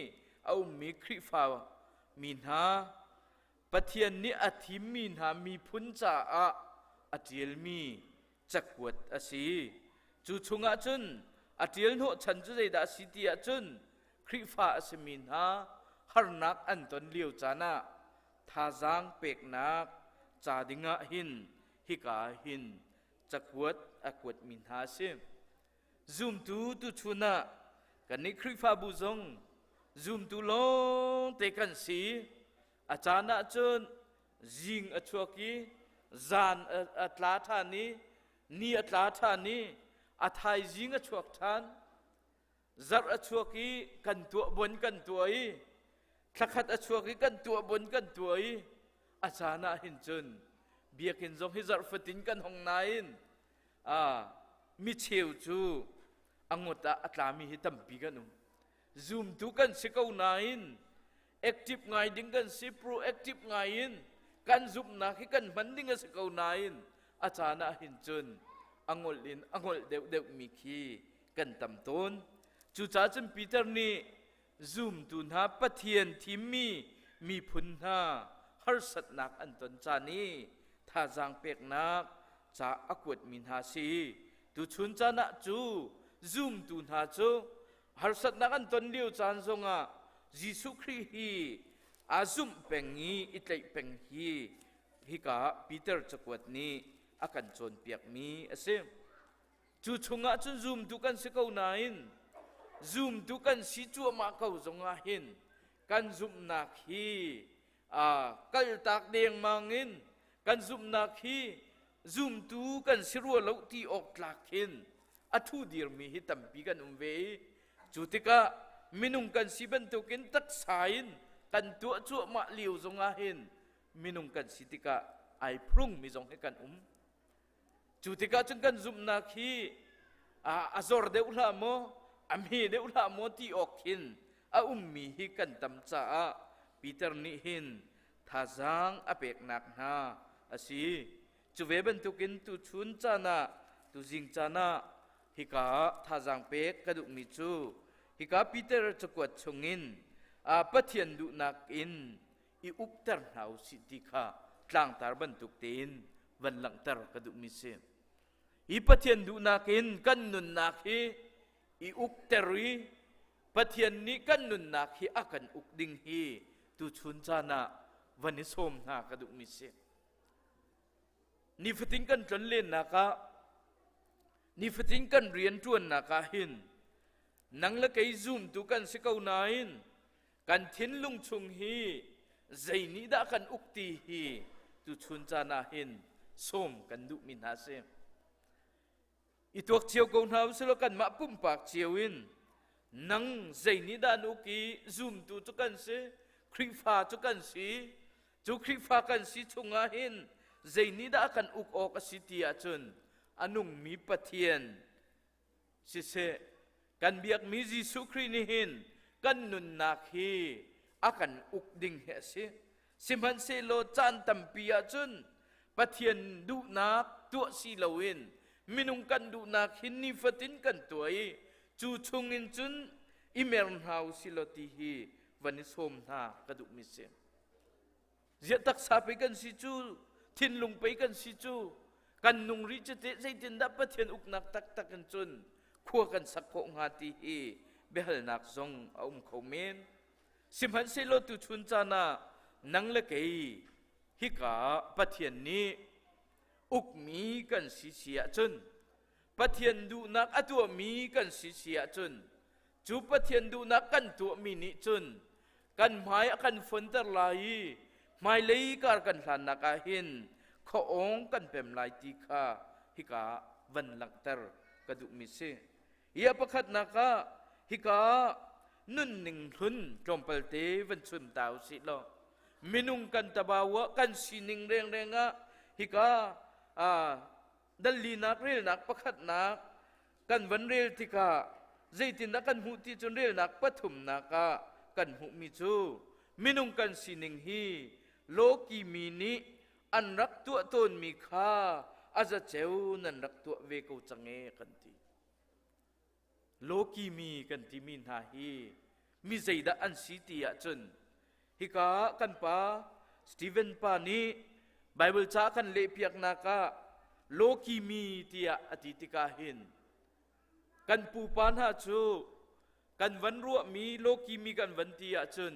a ummi Khrihfa mi hna Pathian nih a thimmi hna miphun caah a ṭialmi cakuat a si. Cu chungah cun a ṭial hnawhchan cu zeidah a si ti ahcun Khrihfa a simi hna harnak an ton lio caan ah thazaang peknak ca dingah hin hika hin cakuat a kuatmi hna a si. Zumtu tuchun ah kannih Khrihfabu zong zumtu lawngte kan si. A caan ahcun zing a chuak i zan a tla ṭhan i ni a tla ṭhan i a thaizing a chuak ṭhan. Zarh a chuak i kan tuah bon kan tuah i thlakhat a chuak i kan tuah bon kan tuah i a caan ah hin cun biakinn zong hi zarh fatin kan hong nain mi cheu cu a ngot ah a tlami hi tampi kan um. Zumtu kan si ko nain active ngai ding kan si, proactive ngai in kan zumhnak hi kan hman ding a si ko nain a caan ah hin cun a ngol in a ngol deuhdeuh mi khi kan tam tawn. Cucaah cun Peter nih zumtu hna Pathian thimmi miphun hna harsatnak an ton caan i thazaang peknak ca a kuatmi hna si. Tuchun caan ah cu zumtu hna cu harsatnak an ton lio caan zongah Jesuh Khrih hi aa zumh peng i i tlaih peng hi hika Peter cakuat nih a kan cawnpiakmi a si. Cu chungah cun zumtu kan si ko nain zumtu kan si cuahmah ko zongah hin kan zumhnak hi kaltak dengmang in kan zumhnak hi zumtu kan si rua lo ti awk tlak hin a thu dirmi hi tampi kan um ve i cu tikah minung kan si bantukin taksa in kan tuah cuahmah lio zongah hin minung kan si tikah ai phrungmi zong hi kan um. Cu tikah cun kan zumhnak hi a zor deuh hlah maw, a hme deuh hlah maw ti awk khin a ummi hi kan tam caah Peter nih hin thazaang a peknak hna a si. Cu ve bantukin tuchun caan ah, tuzing caan ah hika ah thazaang pek ka duhmi cu hika Peter cakuat chungin Pathian duhnak in i ukter hna u sih ti kha tlangtar bantuk tein van langhter ka duhmi si. Hi Pathian duhnak in kan nunnak hi i ukter i Pathian nih kan nunnak hi a kan uk ding hi tuchun caan ah van i sawm hna ka duhmi si. Nifatin kan tlonlennak ah, nifatin kan rianṭuannak ah hin nang le kei zumtu kan si ko nain kan thinlung chung hi zei nih dah kan uk ti hi tuchun caan ah hin sawm kan duhmi hna si. I tuak cio ko hna usih law kanmah pumpak cio in nang zei nih dah an uk i zumtu cu kan si, Khrihfa cu kan si, cu Khrihfa kan si chungah hin zei nih dah kan uk awk a si ti ahcun a nungmi Pathian siseh kan biakmi Jesuh Khrih nih hin kan nunnak hi a kan uk ding hi a si. Sihmanhsehlaw caan tampi ahcun Pathian duhnak tuah si loin minung kan duhnak hin nifatin kan tuah i cu chungin cun i mer hna u si law ti hi van i sawm hna ka duhmi si. Ziah taksa pei kan si cu, thinlung pei kan si cu, kan nung rih cu teh zeitindah Pathian uknak taktak in cun khua kan sak khawh hnga ti hi biahalnak zong a um kho men. Sihmanhsehlaw tuchun caan ah nang le kei hika Pathian nih ukmi kan si si ahcun Pathian duhnak a tuahmi kan si si ahcun cu Pathian duhnak kan tuahmi nih cun kan hmai a kan fonter lai i hmailei kar kan hlannak ah hin khuaawng kan pem lai ti kha hika van langhter ka duhmi si. Hi a pakhatnak ah hika nunning hlun tlawmpalte van chun ta usih law minung kan tabau ah kan sining rengreng ah hika dallinak relnak pakhatnak kan van rel tikah zeitindah kan hmuh ti cun relnak pathumnak ah kan hmuhmi cu minung kan sining hi lawki mi nih an rak tuah tawnmi kha a zaceu nan rak tuah ve ko cang e kan ti. Lawki mi kan timi hna hi mi zeidah an si ti ahcun hika kan pa Stephen pa nih Bible ca kan lehpiaknak ah lawki mi tiah a ti tikah hin kan pupa hna cu kan van ruahmi lawki mi kan van ti ahcun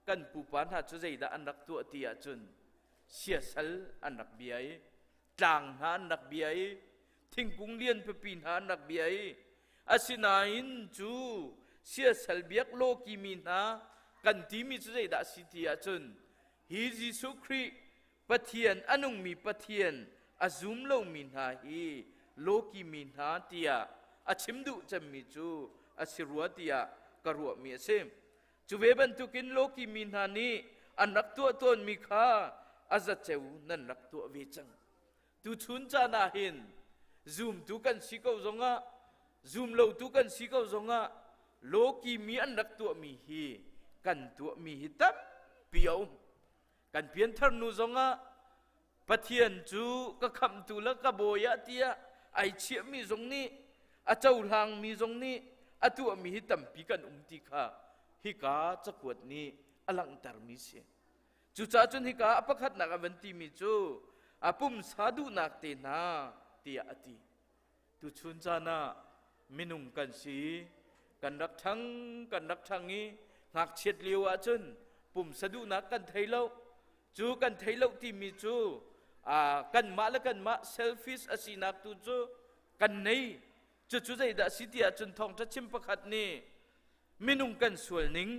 kan pupa hna cu zeidah an rak tuah ti ahcun siasal an rak bia i tlang hna an rak bia i thingkung lian pipi hna an rak bia i asinain cu siasal biak lawki mi hna kan timi cu zeidah a si ti ahcun hi Jesuh Khrih Pathian a nungmi Pathian a zum lomi hna hi lawki mi hna tiah a chim duh cemmi cu a si rua tiah ka ruahmi a si. Cu ve bantukin lawki mi hna nih an rak tuah tawnmi kha a zaceu nan rak tuah ve cang. Tuchun caan ah hin zumtu kan si ko zongah zum lotu kan si ko zongah lawki mi an rak tuahmi hi kan tuahmi hi tampi a um. Kan pianthar nu zongah Pathian cu ka khamhtu le ka bawi ah tiah ai chiahmi zong nih a cohlangmi zong nih a tuahmi hi tampi kan um ti kha hika cakuat nih a langhtermi si. Cucaah cun hika a pakhatnak a van timi cu a pumsa duhnak te hna tiah a ti. Tuchun caan ah minung kan si kan rak ṭhang kan rak ṭhang i ngakchiat lio ahcun pumsa duhnak kan thei lo. Cu kan thei lo timi cu kanmah le kanmah selfish a sinak tu cu kan nei. Cucu zeidah a si ti ahcun thawngṭha chim pakhat nih minung kan sual ning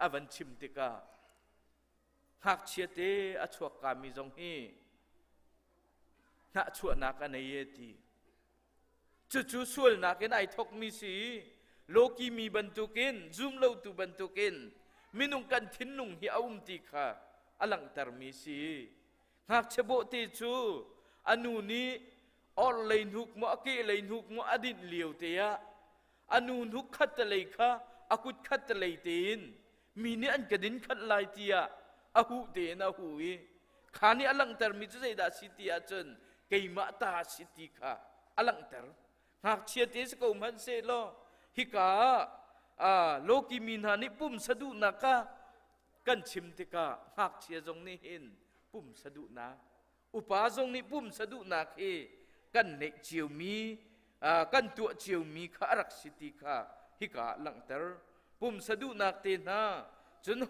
a van chim tikah ngakchia te a chuak kami zong hi hnahchuahnak a nei e ti. Cucu sualnak in ai thokmi si i lawki mi bantukin zum lotu bantukin minung kan thinlung hi a um ti kha a langhtermi si. Ngakchia bawhte cu a nu nih orhlei hnuk maw a kehlei hnuk maw a dinh lio te ah a nu hnuk khattelei kha a kut khattelei tein mi nih an ka din khanh lai tiah a huh tein a hu i kha nih a langhtermi cu zeidah a si ti ahcun keimah ta a si ti kha a langhter. Ngakchia te si ko hmanh sehlaw hika ah lawki mi hna nih pumsa duhnak kha kan chim tikah ngakchia zong nih hin pumsa duhnak upa zong nih pumsa duhnak hi kan neih ciomi kan tuah ciomi kha a rak si ti kha hika ah langhter pumsa duhnak te hna cun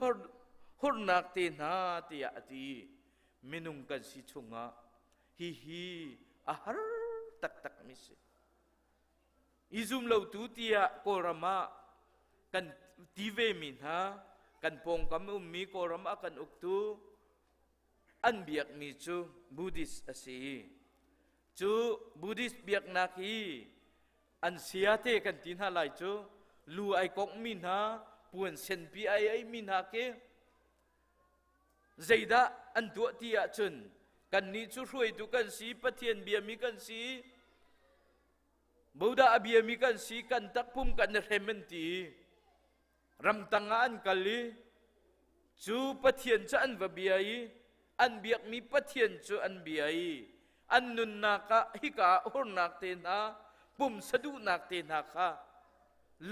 hurnak te hna tiah a ti minung kan si chungah. Hihi a har taktak mi si. I zum lo tu tiah Kawlram ah kan ti ve mi hna, kan pawngkam ummi Kawlram ah kan uktu an biakmi cu Buddhist a si. Cu Buddhist biaknak hi an siate kan ti hna lai cu lu ai kongmi hna, puan senpi ai eimi hna khi zeidah an tuah ti ahcun kannih cu hruaitu kan si, Pathian biami kan si, Buddha a biami kan si, kan takpum kan i hrem an ti. Ramtang ah an kal i cu Pathian cu an va bia i an biakmi Pathian cu an bia i an nunnak ah hika ah hurnak te hna pumsa duhnak te hna kha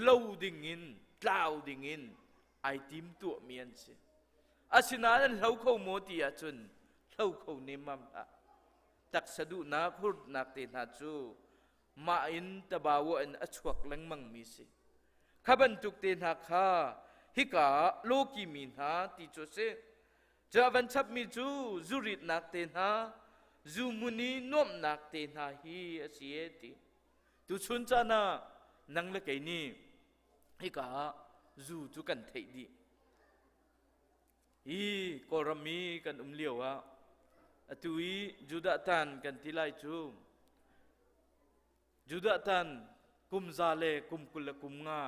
lo dingin tlau dingin ai tim tuahmi an si. Asinain an hlo kho maw ti ahcun hlo kho nemmam hlah. Taksa duhnak hurnak te hna cu mah in tabawa in a chuak lengmang mi si. Kha bantuk te hna kha hika ah lawki mi hna ti cu a si. Cu a van chapmi cu zuritnak te hna, zu muni nuamhnak te hna hi a si e ti. Tuchun caan ah nang le kei nih hika ah zu cu kan theih dih. Hi Kawlram i kan um lio ah atu i Judah tan kan ti lai cu Judah tan kum za le kum 20 le kum nga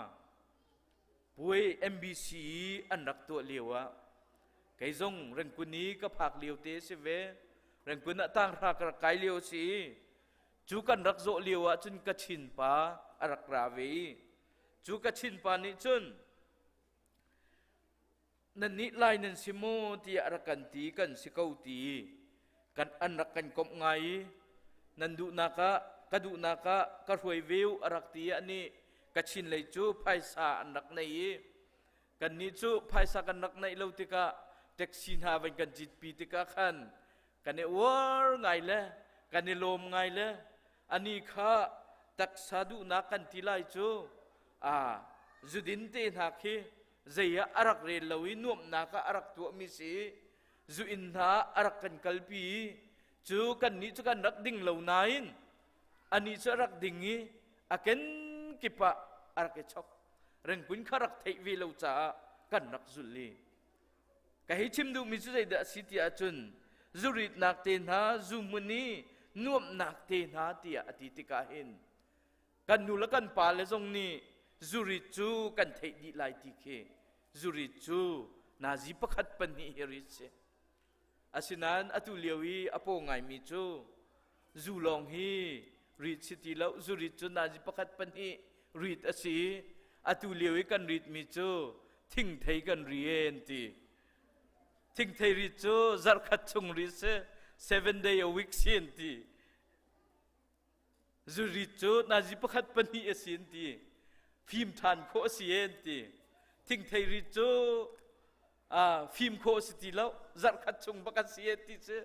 puai MBC i an rak tuah lio ah kei zong Rengkun i ka phak lio te si ve. Rengkun ah tanghra ka rak kai lio si i cu kan rak zawh lio ah cun Kachin pa a rak ra ve i cu Kachin pa nih cun Nannih Lai nan si maw tiah rak kan ti kan si ko ti kan an rak kan komh ngai i nan duhnak ah ka duhnak ah ka hruai ve u a rak ti anih Kachin lei cu phaisa an rak nei i kannih cu phaisa kan rak neih lo tikah taxi hna van kan citpi tikah khan kan i uar ngai le kan i lawm ngai le ani kha taksa duhnak kan ti lai cu a zudin te hna khi zei ah a rak rel lo i nuamhnak ah a rak tuahmi si zu inn hna a rak kan kalpi i cu kannih cu kan rak ding lo nain anih cu a rak ding i a kenkip ah a rak i chok rengkun kha rak theih ve lo caah kan rak zulh i Ka hei chim duhmi cu zeidah a si ti ahcun zuritnak te hna, zu hmun i nuamhnak te hna tiah a ti tikah hin kan nu le kan pa le zong nih zurit cu kan theih dih lai ti khi zurit cu nazi pakhat pahnih hi rit si. Asinain atu lio i a paw ngaimi cu zu lawng hi rit si ti lo zurit cu nazi pakhat pahnih rit a si i atu lio i kan ritmi cu thingthei kan ri e an ti thingthei rit cu zarhkhat chung rit si 7 day a week si an ti zurit cu nazi pakhat pahnih a si an ti fim ṭhan khawh a si e an ti thingthei rit cu fim khawh a si ti lo zarhkhat chung bak an si e ti cu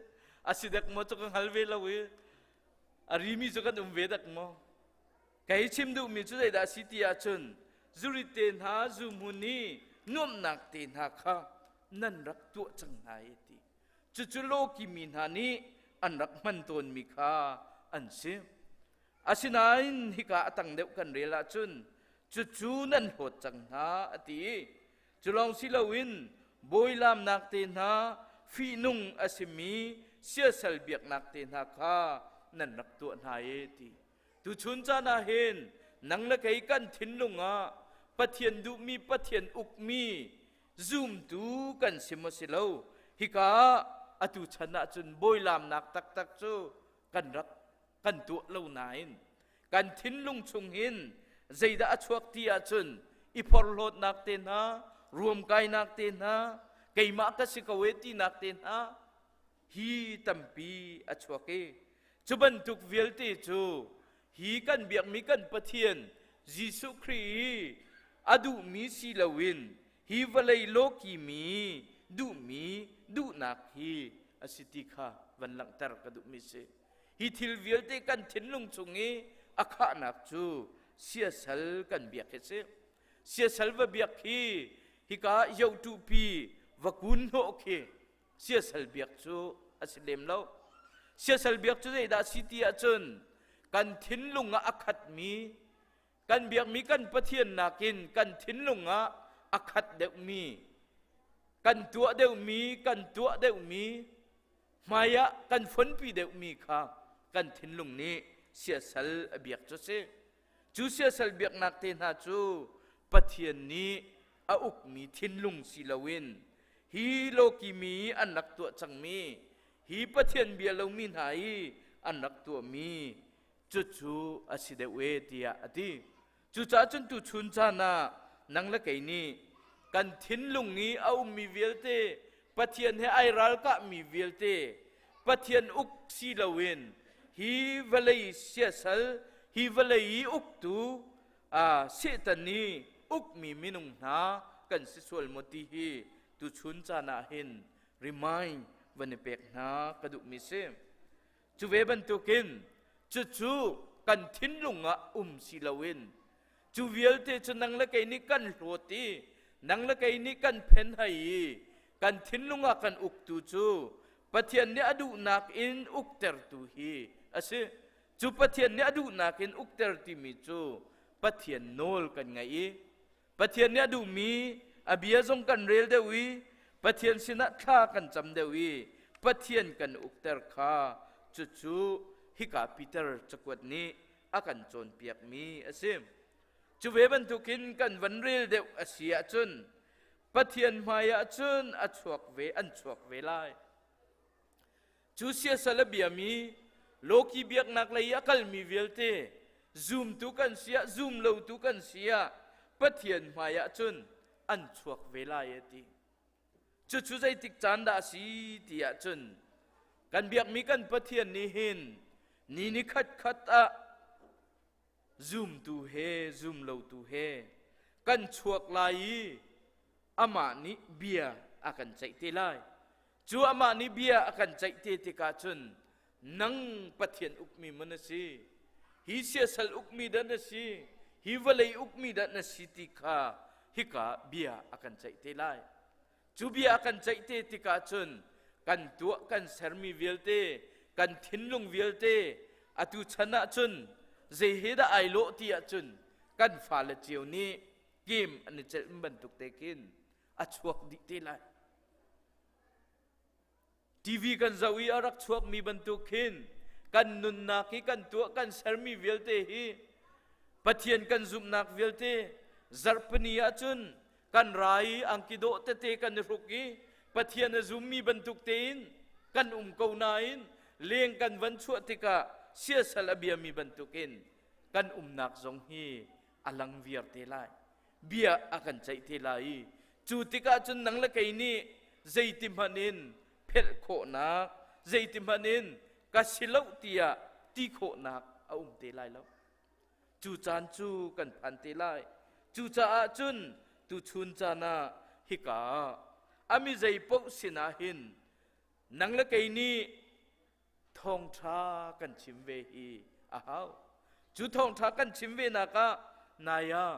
a si dek maw cu ka hngal ve lo i a rimi cu kan um ve dek maw kei chim duhmi cu zeidah a si ti ahcun zurit te hna zu hmun i nuamhnak te hna kha nan rak tuah cang hna e ti cucu lawki mi hna nih an rak hman tawnmi kha an si asinain hika a tang deuh kan rel ahcun cucu nan hlawt cang hna a ti Cu lawng si loin bawilamnak te hna, fihnung a simi siasal biaknak te hna kha nan rak tuah hna e ti. Tuchun caan ah hin nang le kei kan thinlung ah Pathian duhmi, Pathian ukmi zumtu kan si maw si lo hika atu chan ah cun bawilamnak taktak cu kan rak kan tuah lo nain kan thinlung chung hin zeidah a chuak ti ahcun i phorhlawtnak te hna ruamkainak te hna keimah ka si ko e tinak te hna hi tampi a chuak i cu bantuk vialte cu hi kan biakmi kan Pathian Jesuh Khrih i a duhmi si loin hi vawlei lawki mi duhmi duhnak hi a si ti kha van langhter ka duhmi si. Hi thil vialte kan thinlung chung i a khahnak cu siasal kan biak hi si. Siasal va biak hi hika yotupi va kun hnawh khi siasal biak cu a si lem lo. Siasal biak cu zeidah si ti ahcun kan thinlung ah a khatmi kan biakmi kan Pathian nakin kan thinlung ah a khat deuhmi kan tuah deuhmi kan tuah deuhmi hmai ah kan fonpi deuhmi kha kan thinlung nih siasal a biak cu si. Cu siasal biaknak te hna cu Pathian nih a ukmi thinlung si loin hi lawki mi an rak tuah cangmi hi Pathian bia lomi hna i an rak tuahmi cucu a si deuh e tiah a ti. Cucaah cun tuchun caan ah nang le kei nih kan thinlung i a ummi vialte Pathian he ai ralkahmi vialte Pathian uk si loin hi vawlei siasal hi vawlei i uktu Satan nih ukmi minung hna kan si sual maw ti hi tuchun caan ah hin remind van i pek hna ka duhmi si. Cu ve bantukin cucu kan thinlung ah um si loin cu vialte cu nang le kei nih kan hlawt i nang le kei nih kan phen hai i kan thinlung ah kan uktu cu Pathian nih a duhnak in uktertu hi a si. Cu Pathian nih a duhnak in ukter timi cu Pathian nawl kan ngaih i Pathian nih a duhmi a bia zong kan rel deuh i Pathian sinah thla kan cam deuh i Pathian kan ukter kha cucu hika Peter cakuat nih a kan cawnpiakmi a si. Cu ve bantukin kan van rel deuh a si ahcun Pathian hmai ahcun a chuak ve an chuak ve lai. Cu siasal a biami lawki biaknak lei i a kalmi vialte zumtu kan si ah zum lotu kan si ah Pathian hmai ah cun an chuak ve lai a ti. Cucu zeitik caan dah a si ti ahcun kan biakmi kan Pathian nih hin ni ni khat khat ah zumtu he zum lotu he kan chuak lai i amah nih bia a kan ceih te lai. Cu amah nih bia a kan ceih te tikah cun nang Pathian ukmi maw na si, hi siasal ukmi dah na si, hi vawlei ukmi dah na si ti kha hika bia a kan ceih te lai. Cu bia a kan ceih te tikah cun kan tuah kan sermi vialte, kan thinlung vialte atu chan ah cun zei he dah ai lawh ti ahcun kan fale cio nih game an i celh bantuk te khin a chuak dih te lai. TV kan zoh i a rak chuakmi bantuk khin kan nunnak hi kan tuah kan sermi vialte hi Pathian kan zumhnak vialte zarhpini ahcun kan ra i angki dawh tete kan i hruk i Pathian a zummi bantuk tein kan um ko nain leng kan van chuah tikah siasal a biami bantukin kan umnak zong hi a lang viar te lai. Bia a kan ceih te lai i cu tikah cun nang le kei nih zeiti hmanh in phelh khawhnak zeiti hmanh in ka si lo tiah ti khawhnak a um te lai lo. Cu caan cu kan phan te lai. Cucaah cun tuchun caan ah hika ah a mi zei paoh sinah hin nang le kei nih thawngṭha kan chim ve hi a hau. Cu thawngṭha kan chim ve nak ah nai ah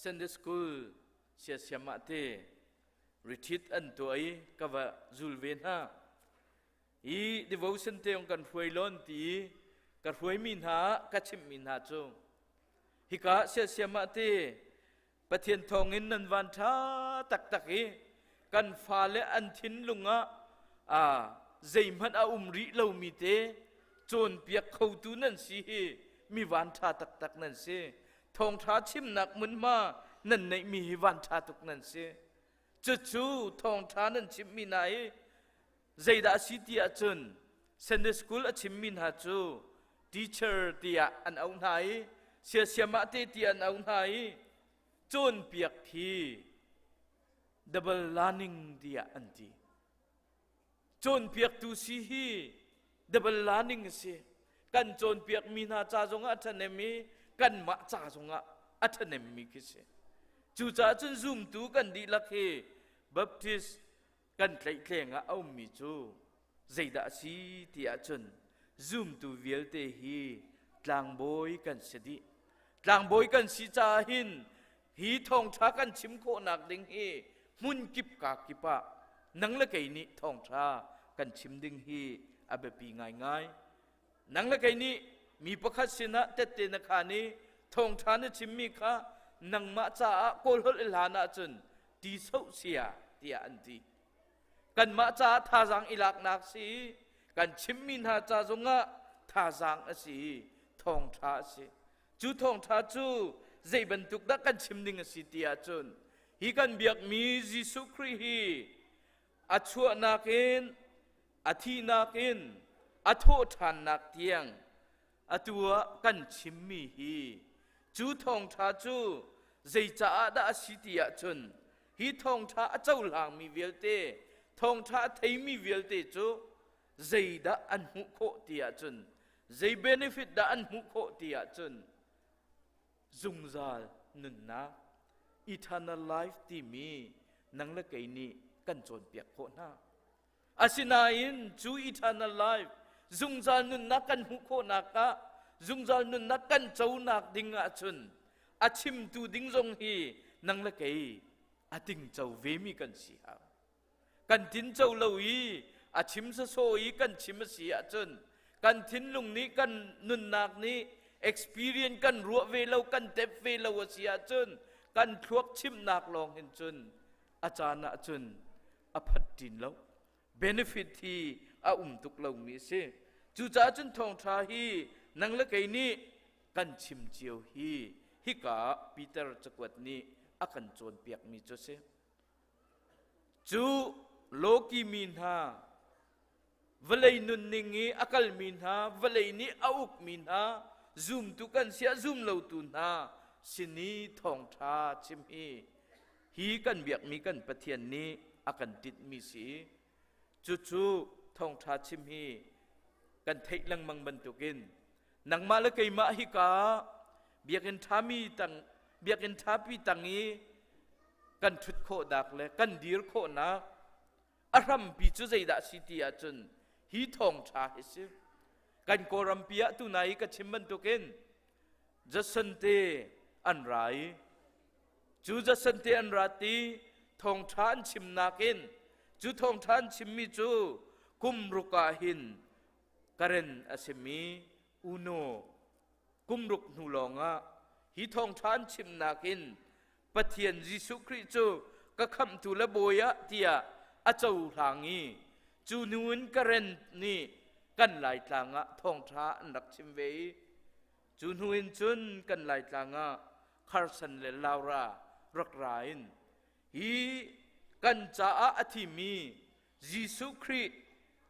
Sunday school siasiam ah te retreat an tuah i ka va zul ve hna. I devotion te kan hruai lon ti i ka hruaimi hna ka chimhmi hna cu hika siasiam ah te Pathian thawngin nan van ṭha taktak i kan fale an thinlung ah zeihmanh a um rih lomi te cawnpiak khotu nan si hi mi van ṭha taktak nan si. Thawngṭha chimnak hmunhma nan neihmi hi van ṭha tuk nan si. Cucu thawngṭha nan chimhmi hna hi zeidah a si ti ahcun Sunday school a chimmi hna cu teacher tiah an auh hna i siasiamah te tiah an auh hna i cawnpiak hi double learning tiah an ti. Cawnpiaktu si hi double learning a si. Kan cawnpiakmi hna ca zongah a ṭhahnem i kanmah ca zongah a ṭhahnemmi khi si. Cucaah cun zumtu kan dihlak hi Baptist kan tlaihtleng ah a ummi cu zeidah a si ti ahcun zumtu vialte hi tlangbawi kan si dih. Tlangbawi kan si caah hin hi thawngṭha kan chim khawhnak ding hi hmun kip ka kip ah nang le kei nih thawngṭha kan chim ding hi a biapi ngaingai. Nang le kei nih mi pakhat sinah tette na khaan i thawngṭha na chimmi kha nangmah caah kawlholh i hlan ahcun ti soh sia tiah an ti. Kanmah caah thazaang i laknak si i kan chimmi hna ca zongah thazaang a si i thawngṭha a si. Cu thawngṭha cu zei bantuk dah kan chim ding a si ti ahcun hi kan biakmi Jesuh Khrih hi a chuahnak in a thihnak in a thawhṭhannak tiang atu ah kan chimmi hi cu thawngṭha cu zei caah dah a si ti ahcun hi thawngṭha a cohlangmi vialte thawngṭha a theimi vialte cu zeidah an hmuh khawh ti ahcun zei benefit dah an hmuh khawh ti ahcun zungzal nunnak eternal life timi nang le kei nih kan cawnpiak khawh hna. Asinain cu eternal life zungzal nunnak kan hmuh khawhnak ah zungzal nunnak kan conak ding ahcun a chimtu ding zong hi nang le kei a tingco vemi kan si hau. Kan tinco lo i a chim sawsawh i kan chim a si ahcun kan thinlung nih kan nunnak nih experience kan ruah ve lo kan tep ve lo a si ahcun kan thluak chimnak lawng hin cun a caan ahcun a phat ṭin lo benefit hi a um tuk lomi a si cucaah cun thawngṭha hi nang le kei nih kan chim cio hi hika Peter cakuat nih a kan cawnpiakmi cu a si Cu lawki mi hna, vawlei nunning i a kalmi hna, vawlei nih a ukmi hna, zumtu kan siah zum lotu hna sin i thawngṭha chim hi, hi kan biakmi kan Pathian nih a kan tinhmi si. Cucu thawngṭha chim hi kan theih lengmang bantukin nangmah le keimah hika biakinn ṭhami tang biakinn ṭhapi tang i kan ṭhut khawhnak le kan dir khawhnak a hrampi cu zeidah a si ti ahcun hi thawngṭha hi si. Kan Kawlrampi ah tunai i ka chim bantukin Judson te an ra i cu Judson te an rat i thawngṭha an chimnak in cu thawngṭha an chimmi cu kum ruk ah hin Karen a simi Uno kum ruk hnu lawngah hi thawngṭha an chimnak in Pathian Jesuh Khrih cu ka khamhtu le bawi ah tiah a cohlang i cu hnu in Karen nih kan Laitlang ah thawngṭha an rak chim ve i cu hnu in cun kan Laitlang ah Carson le Laura rak ra in hi kan caah a thimi Jesuh Khrih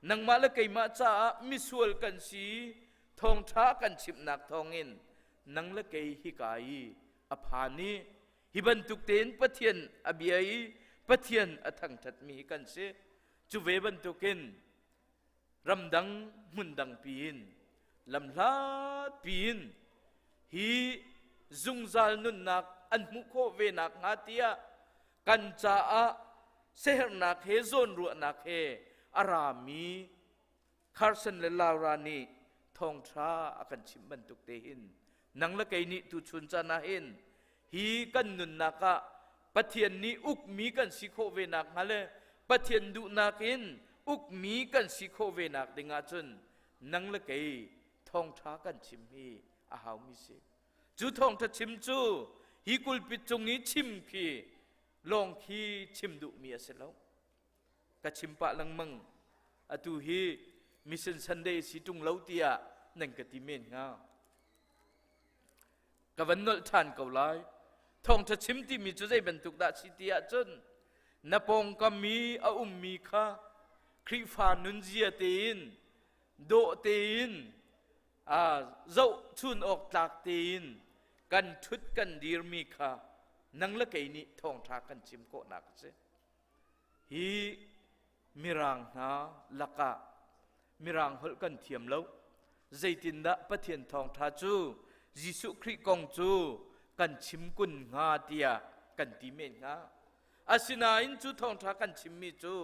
nangmah le keimah caah misual kan si thawngṭha kan chimhnak thawngin nang le kei hika i a phan i hi bantuk tein Pathian a bia i Pathian a thangṭhatmi hi kan si. Cu ve bantukin ramdang hmundang piin lamhlat piin hi zungzal nunnak an hmuh khawh ve nakhnga tiah kan caah siaherhnak he zawnruahnak he a rami Carson le Laura nih thawngṭha a kan chimh bantuk te hin nang le kei nih tuchun caan ah hin hi kan nunnak ah Pathian nih ukmi kan si khawh ve nakhnga le Pathian duhnak in ukmi kan si khawh ve nak ding ahcun nang le kei thawngṭha kan chim hi a haumi si. Cu thawngṭha chim cu hi kulpit cung i chim khi lawng khi chim duhmi a si lo. Ka chim pah lengmang. Atu hi Mission Sunday si ṭung lo tiah nan ka ti men hnga. Ka van nolh ṭhan ko lai. Thawngṭha chim timi cu zei bantuk dah si ti ahcun na pawngkam i a ummi kha Khrihfa nunzia tein dawh tein zohchun awk tlak tein kan ṭhut kan dirmi kha nang le kei nih thawngṭha kan chim khawhnak a si. Hi Mirang hna lakah Mirang holh kan thiam lo. Zeitindah Pathian thawngṭha cu Jesuh Khrih kong cu kan chim kun hnga tiah kan ti men hnga. Asinain cu thawngṭha kan chimmi cu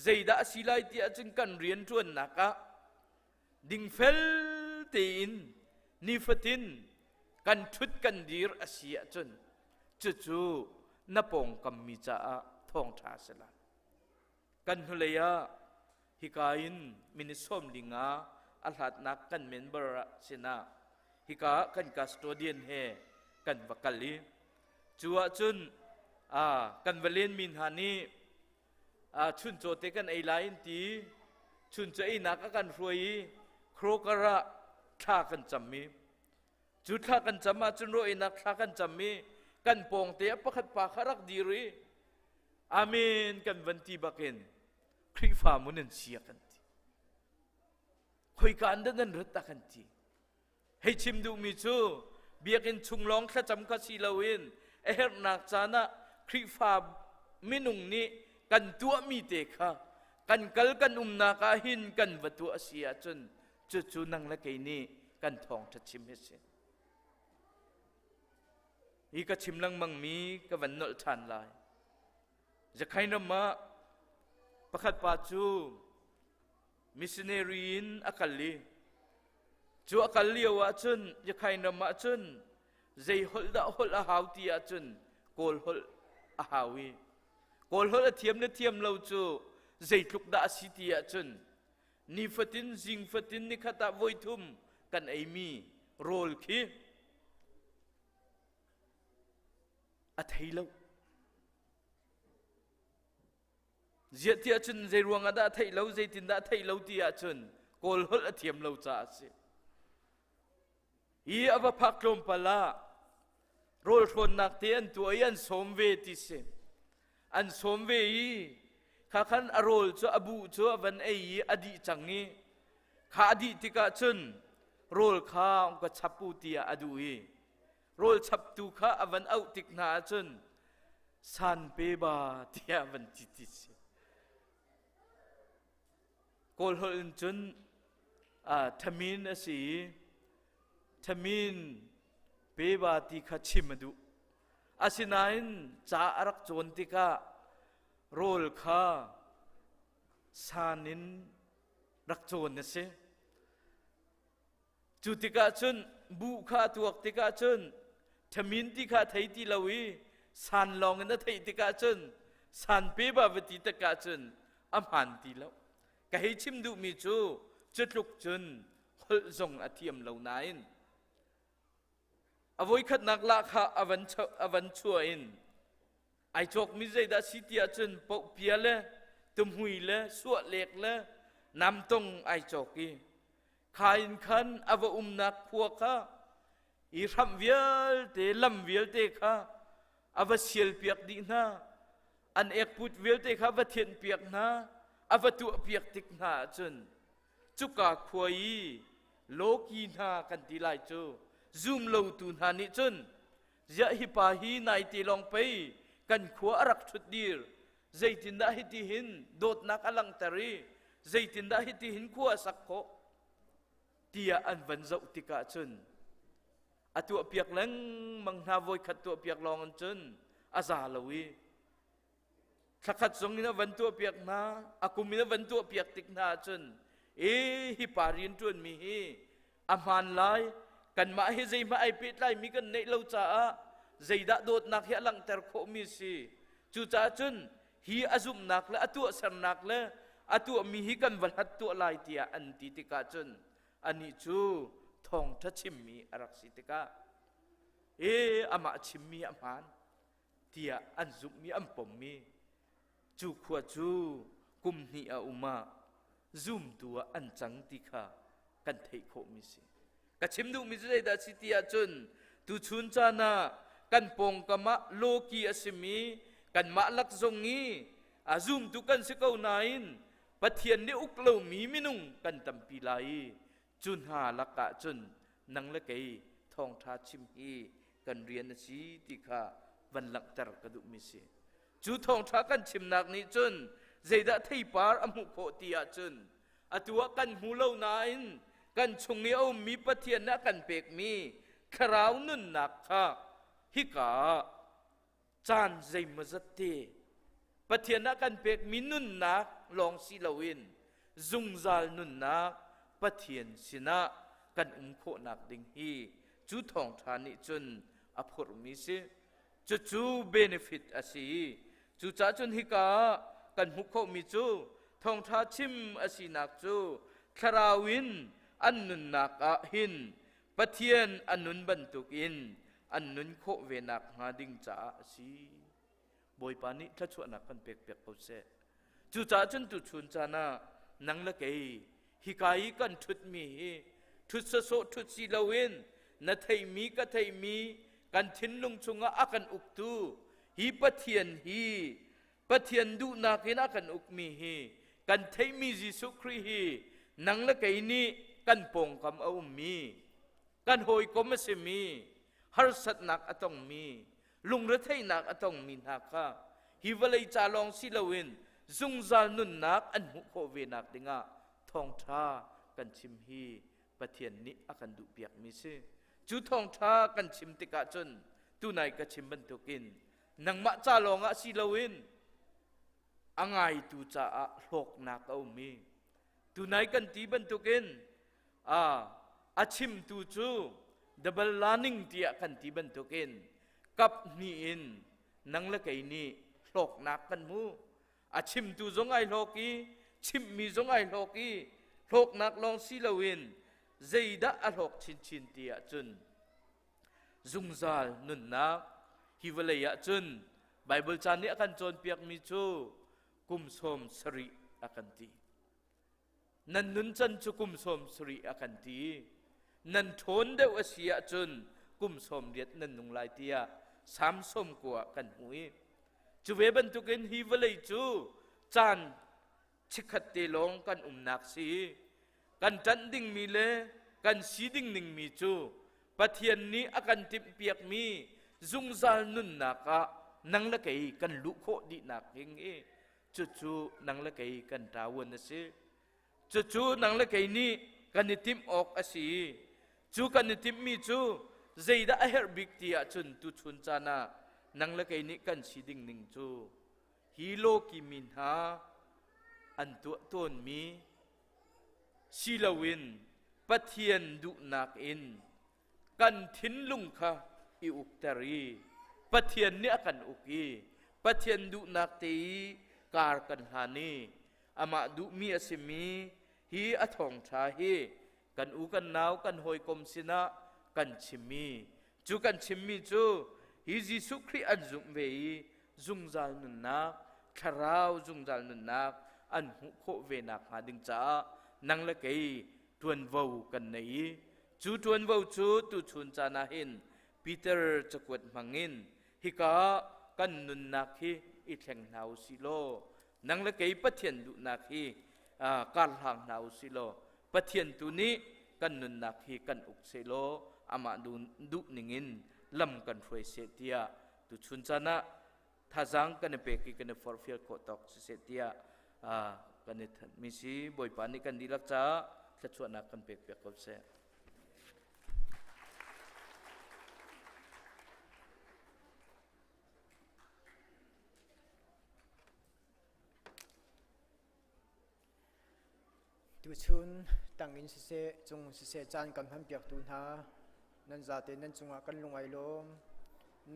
zeidah a si lai ti ahcun kan rianṭuannak ah dingfel tein nifatin kan ṭhut kan dir a si ahcun cucu na pawngkam mi caah thawngṭha a si lai. Kan hnulei ah. Hika in minute 15 a hlatnak kan member sinah hika kan custodian he kan va kal i cu ahcun kan va lenmi hna nih chuncaw te kan ei lai in ti chuncaw einak a kan hruai i Kroger ah thla kan cam i cu thla kan cam ahcun raw einak thla kan cam i kan pawng te ah pakhat pa kha rak dir i amen kan van ti bakin Khrihfa mun an si a kan ti khoika an dah nan rat a kan ti Hei chim duhmi cu biakinn chung lawng thlacam kha si loin a herhnak caan ah Khrihfa minung nih kan tuahmi te kha kan kal kan umnak ah hin kan va tuah a si ahcun cucu nang le kei nih kan thawngṭha chim hi si. Hi ka chim lengmangmi ka van nolh ṭhan lai. Zakhain ram ah pakhat pa cu missionary in a kal i cu a kal lio ahcun Yakhain ram ahcun zei holh dah holh a hau ti ahcun Kawl holh a hau i Kawl holh a thiam le thiam lo cu zeitluk dah a si ti ahcun nifatin zing fatin nikhat ah voithum kan eimi rawl khi a thei lo. Ziah ti ahcun zei ruang ah dah a theih lo, zeitindah a theih lo ti ahcun Kawl holh a thiam lo caah a si. Hi a va phak tlawmpal ah rawl hrawnnak te an tuah i an sawm ve ti si. An sawm ve i kha khan a rawl cu a buh cu a van ei i a dih cang i kha a dih tikah cun rawl kha ka chap u tiah a duh i rawl chaptu kha a van auh tik hna ahcun san pe ba tiah van ti ti si. Kawl holh in cun thamin a si i thamin pe ba ti kha chim a duh. Asinain ca a rak cawn tikah rawl kha san in rak cawn a si. Cu tikah cun buh kha a tuak tikah cun ṭhamin ti kha a thei ti lo i san lawng in a theih tikah cun san pe ba va ti tikah cun a hmaan ti lo. Ka hei chim duhmi cu cu tluk cun holh zong a thiam lo nain a voikhatnak lahkhah a van chuah in Ai cawkmi zeidah si ti ahcun pohpia le tuhmui le suahlek le namtong ai cawk i kha in khan a va umnak khua kha i hramh vialte lam vialte kha a va sialpiak dih hna an ekput vialte kha va thianhpiak hna a va tuahpiak tik hna ahcun cuka khua i lawki hna kan ti lai cu zum lotu hna nih cun Ziah hi pa hi naite lawng pei kan khua a rak ṭhut dir. Zeitindah hiti hin dawtnak a langhter i zeitindah hiti hin khua a sak khawh tiah an van zoh tikah cun a tuahpiak lengmang hna voikhat tuahpiak lawng in cun a za lo i Thlakhat zong in a van tuahpiak hna, a kum in a van tuahpiak tik hna ahcun, e hi pa rian ṭuanmi hi a hmaan lai, kanmah hi zeihmah ai pehtlaimi kan neih lo caah zeidah dawtnak hi a langhter khawhmi si. Cucaah cun hi a zumhnak le a tuahsernak le a tuahmi hi kan va hlat tuah lai tiah an ti tikah cun anih cu thawngṭha chimmi a rak si tikah e amah chimmi a hmaan tiah an zumhmi an pommi cu khua cu kum hnih a um ah zumtu ah an cang ti kha kan theih khawhmi si. Ka chim duhmi cu zeidah si ti ahcun tuchun caan ah kan pawngkam ah lawki a simi kanmah lak zong i a zumtu kan si ko nain Pathian nih uk lomi minung kan tampi lai i cu hna lakah cun nang le kei thawngṭha chim hi kan rian a si ti kha van langhter ka duhmi si. Cu thawngṭha kan chimnak nih cun zeidah theipar a hmuh khawh ti ahcun atu ah kan hmu lo nain kan chung i a ummi Pathian nih a kan pekmi thlarau nunnak kha hika ah caan zeimawzat te Pathian ah kan pekmi nunnak lawng si loin zungzal nunnak Pathian sinah kan um khawhnak ding hi cu thawngṭha nih cun a phurhmi si. Cucu benefit a si. Cucaah cun hika ah kan hmuh khawhmi cu Thawngṭha chim a sinak cu thlarau in an nunnak ah hin Pathian a nun bantukin an nun khawh ve nakhnga ding caah a si. Bawipa nih thluachuahnak kan pekpiak ko seh. Cucaah cun tuchun caan ah nang le kei hika i kan ṭhutmi hi ṭhut sawsawh ṭhut si loin na theihmi ka theihmi kan thinlung chungah a kan uktu hi Pathian hi Pathian duhnak in a kan ukmi hi kan theihmi Jesuh Khrih hi nang le kei nih kan pawngkam a ummi kan hawikom a simi harsatnak a tongmi lungretheihnak a tongmi hna kha hi vawlei ca lawng si loin zungzal nunnak an hmuh khawh ve nak dingah thawngṭha kan chim hi Pathian nih a kan duhpiakmi si. Cu thawngṭha kan chim tikah cun tunai ka chim bantukin nangmah ca lawngah si loin a ngaitu caah hlawknak a um i tunai kan ti bantukin a chimtu cu double learning tiah kan ti bantukin kap hnih in nang le kei nih hlawknak kan hmu. A chimtu zong ai hlawk i chimhmi zong ai hlawk i hlawknak lawng si loin zeidah a hlawk chinchin ti ahcun zungzal nunnak. Hi vawlei ah cun Baibal ca nih a kan cawnpiakmi cu kum 70 a kan ti. Nan nun can cu kum 70 a kan ti. Nan ṭhawn deuh a si ahcun kum 80 nan nung lai tiah Salm 90 kan hmu i cu ve bantukin hi vawlei cu caan chikkhat te lawng kan umnak si. Kan ṭanh dingmi le kan si ding ningmi cu Pathian nih a kan timhpiakmi zungzal nunnak ah nang le kei kan luh khawh dihnak ding i cucu nang le kei kan ṭavuan a si. Cucu nang le kei nih kan i timh awk a si. Cu kan i timhmi cu zeidah a herh bik ti ahcun tuchun caan ah nang le kei nih kan si ding ning cu hi lawki mi hna an tuah tawnmi si loin Pathian duhnak in kan thinlung kha i ukter i Pathian nih a kan uk i Pathian duhnak te i kar kan hlan i amah duhmi a simi hi a thawngṭha hi kan u kan nau kan hawikom sinah kan chimmi cu kan chimmi cu hi Jesuh Khrih an zumh ve i zungzal nunnak thlarau zungzal nunnak an hmuh khawh ve nakhnga ding caah nang le kei ṭuanvo kan nei i cu ṭuanvo cu tuchun caan ah hin Peter cakuat hmangin hika kan nunnak hi i thleng hna u sih law nang le kei Pathian duhnak hi kar hlang hna u sih law Pathian tu nih kan nunnak hi kan uk seh law amah duh ningin lam kan hruai seh tiah tuchun caan ah thazaang kan i pek i kan i forhfial khawh tawk siseh tiah kan i thanhmi si. Bawipa nih kan dihlak caah thluachuahnak kan pek piak ko seh. Tuchun tangin siseh, cung siseh caan kan hmanpiaktu hna nan zate nan cungah kan lung ai lawm.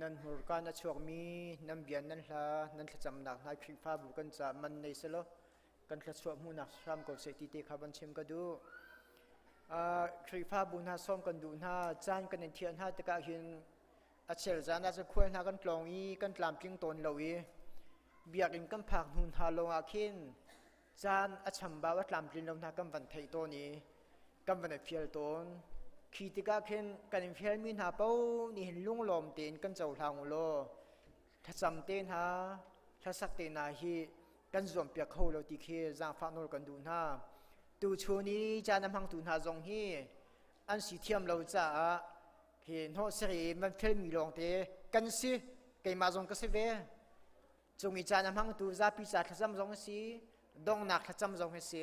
Nan hmurka na chuakmi, nan bia nan hla, nan thlacamnak hna Khrihfabu kan ca man nei selaw kan thluachuah hmuhnak hram ko seh ti te kha van chim ka duh. Khrihfabu hna sawm kan duh hna, caan kan in thiah hna tikah hin a chel zan ah cun khual hna kan tlawng i kan tlamtling tawn lo i biakinn kan phak hnu hna lawngah khin caan a chambau a tlamtlin lo hna kan van theih tawn i kan van i fial tawn. Khi tikah khin kan in fialmi hna paoh nih hin lunglawm tein kan cohlang u law thlacam te hna hlasak te hna hi kan zuampiak kho lo ti khi zaangfah nawl kan duh hna. Tuchun i caan a hmangtu hna zong hi an si thiam lo caah hi hnawhsari van felmi lawngte kan si. Keimah zong ka si ve. Cung i caan a hmangtu zapi ca thlacam zong a si, dongnak thlacam zong a si,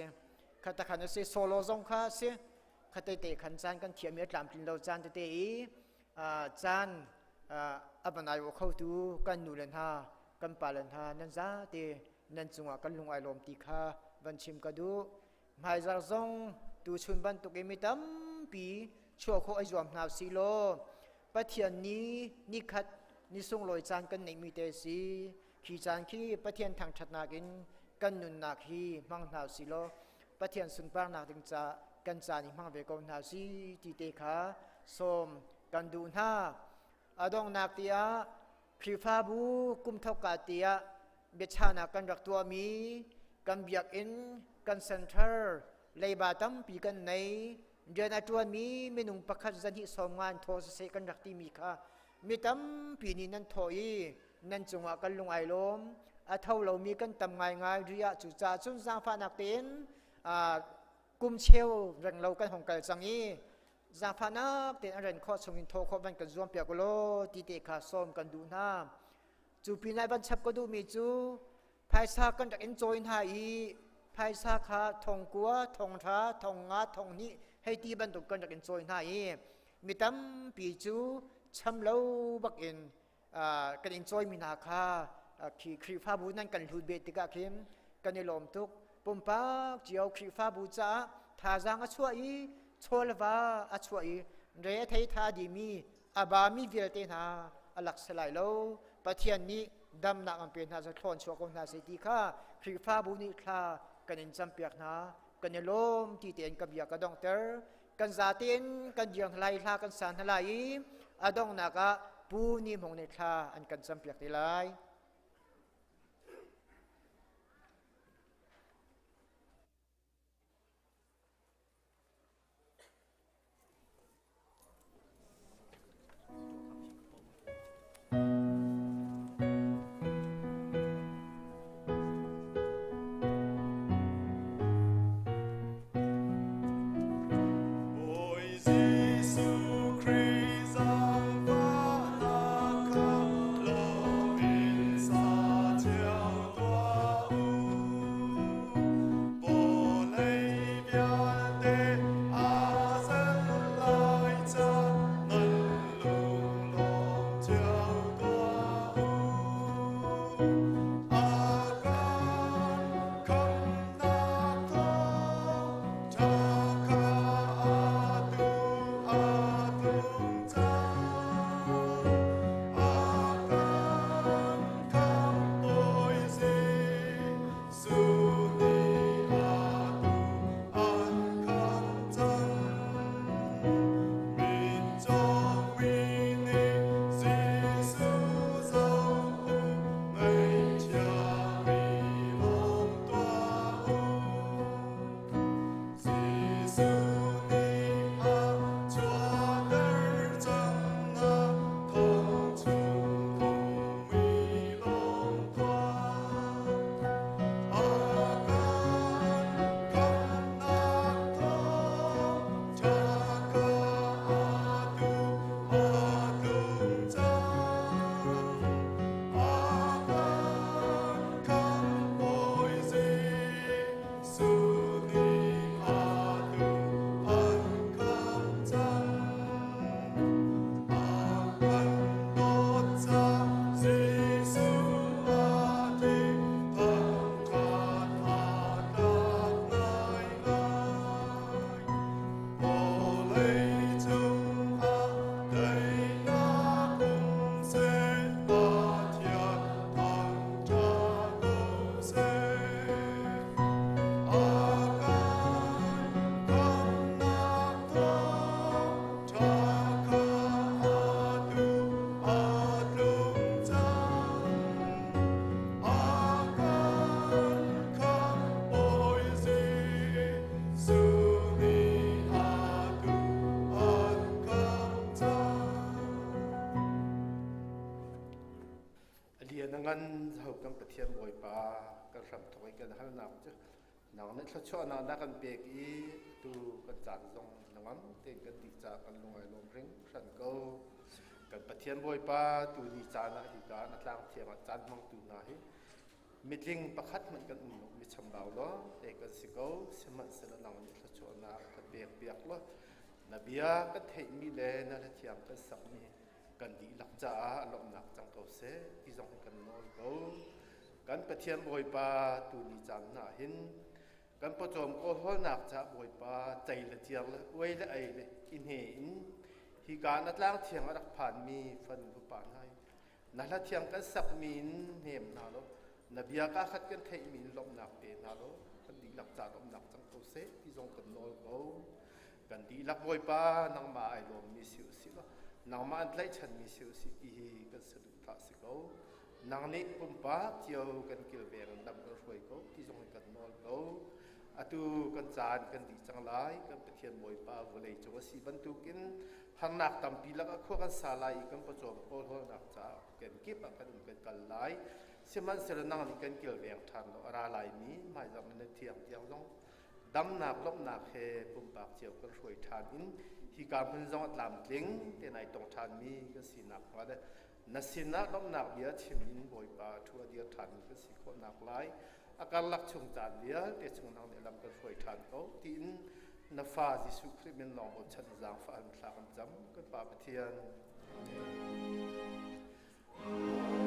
khatakhan a si, solo zong kha a si. Khate te khan caan kan thiam i a tlamtlin lo caan tete i caan a van ai khotu kan nu le hna kan pa le hna nan zate nan cungah kan lung ai lawm ti kha van chim ka duh. Hmaizar zong tuchun bantuk i mi tampi chuah khawh ai zuam hna si law Pathian ni nikhat ni sunglawi caan kan neihmi te si. Khi caan khi Pathian thangṭhatnak in. kan nunnak hi hmang hna si law Pathian sunparnak ding ca kan caan i hmang ve ko hna si ti te kha sawm kan duh hna. A donghnak tiah Khrihfabu kum thawkka tiah biachahnak kan rak tuahmi kan biakinn kan center leiba tampi kan nei rian a ṭuanmi minung pakhat zahnih sawm ngan thaw siseh kan rak timi kha mi tampi nih nan thawh i nan cungah kan lung ai lawm. A tho lomi kan tam ngaingai rih ah cucaah cun zaangfahnak tein kum cheu reng lo kan hong kal cang i zaangfahnak tein an ren khawh chungin thawh khawh van kan zuam piak ulaw ti te kha sawm kan duh hna. Cu pinah van chap ka duhmi cu phaisa kan rak in cawi hna i phaisa kha thong kua, thong hra, thong nga, thong hnih hei ti bantuk kan rak in cawi hna i mi tampi cu cham lo bakin kan in cawimi hna kha khi Khrihfabu nan kan hlut ve tikah khin kan i lawm tuk. Pumpak cio Khrihfabu caah thazaang a chuah i chawlva a chuah i re a thei tha dimi a bami vialte hna a lak si lai lo. Pathian nih damnak an pe hna cu thlawn chuah ko hna seh ti kha Khrihfabu nih thla kan in campiak hna. Kan i lawm ti tein ka bia ka donghter. Kan zatein kan dir hna lai, hla kan sa hna lai i a donghnak ah Pu Ni Hmung nih thla an kan campiak te lai. Bawi Jesuh Khrih zaangfahnak kha lawm in sa cio tuah u. Vawlei vialte aa zel lai ca nan lunglawm cio tuah u. A kan khamhnak thawngṭha kha atu a tlung cang. A kan khamhbawi Jesuh nih atu an khamh cang. Mitcawmi nih Jesuh zoh u, ngaihchiami lawm tuah u. Jesuh nih a chuahter cang hna, thong chung thongmi lawm tuah. A kan khamhnak thawngṭha kha atu a tlung cang. A kan khamhbawi Jesuh nih atu an khamh cang. A kan dawt ca Jesuh a thi thangṭhat aa tlak ngaingai. Vawlei cungah daihnak um seh, Pathian thangṭhat ko seh. A kan khamhnak thawngṭha kha atu a tlung cang. A kan khamhbawi Jesuh nih atu an khamh cang. A lian a ngan ho kan Pathian Bawipa kan hram thawk i kan halnak cu nang nih thluachuahnak na kan pek i tu kan caan zong nangam tein kan dih caah kan lung ai lawm hringhran ko. Kan Pathian Bawipa tu ni caan ah hika na tlang thiang ah caan hmangtu hna hi mitling pakhat hmanh kan um lo, mi chambau law te kan si ko. Sihmanhsehlaw nang nih thluachuahnak kan pek piak law na bia kan theihmi le na hlathiang kan sakmi kan dihlak caah lawmhnak cang ko seh ti zong hi kan nawl ko. Kan Pathian Bawipa tu ni caan hna hin kan pawcawm kawlhawlnak caah Bawipa cei le ciar le uai le ei le i hne in hika na tlang thiang a rak phanmi fanu fapa hna hi na hla thiang kan sakmi in hnem hna law. Na bia ka khat kan theihmi in lawmhnak pe hna law kan dihlak ca lawmhnak cang ko seh ti zong kan nawl ko. Kan dihlak Bawipa nangmah ai lawmmi si usih law nangmah an tlaihchanmi si usih ti hi kan saduhthah si ko. Nang nih pumpak cio kan kilveng in lam kan hruai ko ti zong in kan nawl ko. Atu kan caan kan dih cang lai, kan Pathian Bawipa vawlei cung a si bantukin harnak tampi lakah khua kan sa lai i kan pawcawm kawlhawlnak caah kenkip ah kan um kan kal lai. Sihmanhsehlaw nang nih kan kilveng ṭhan lo a ra laimi hmaizarh na thiang tiang zong damnak lawmhnak he pumpak cio kan hruai ṭhan in hika hmun zong a tlamtling te nai tong ṭhanmi kan sinak hnga le na sinah lawmhnak bia chim in Bawipa thu a dir ṭhanmi kan si khawhnak lai a karlak chung caan vialte chung nang nih lam kan hruai ṭhan ko tiin na fa Jesuh Khrih min lawng bochan zaangfah an thla kan cam kan Pa Pathian. Amen.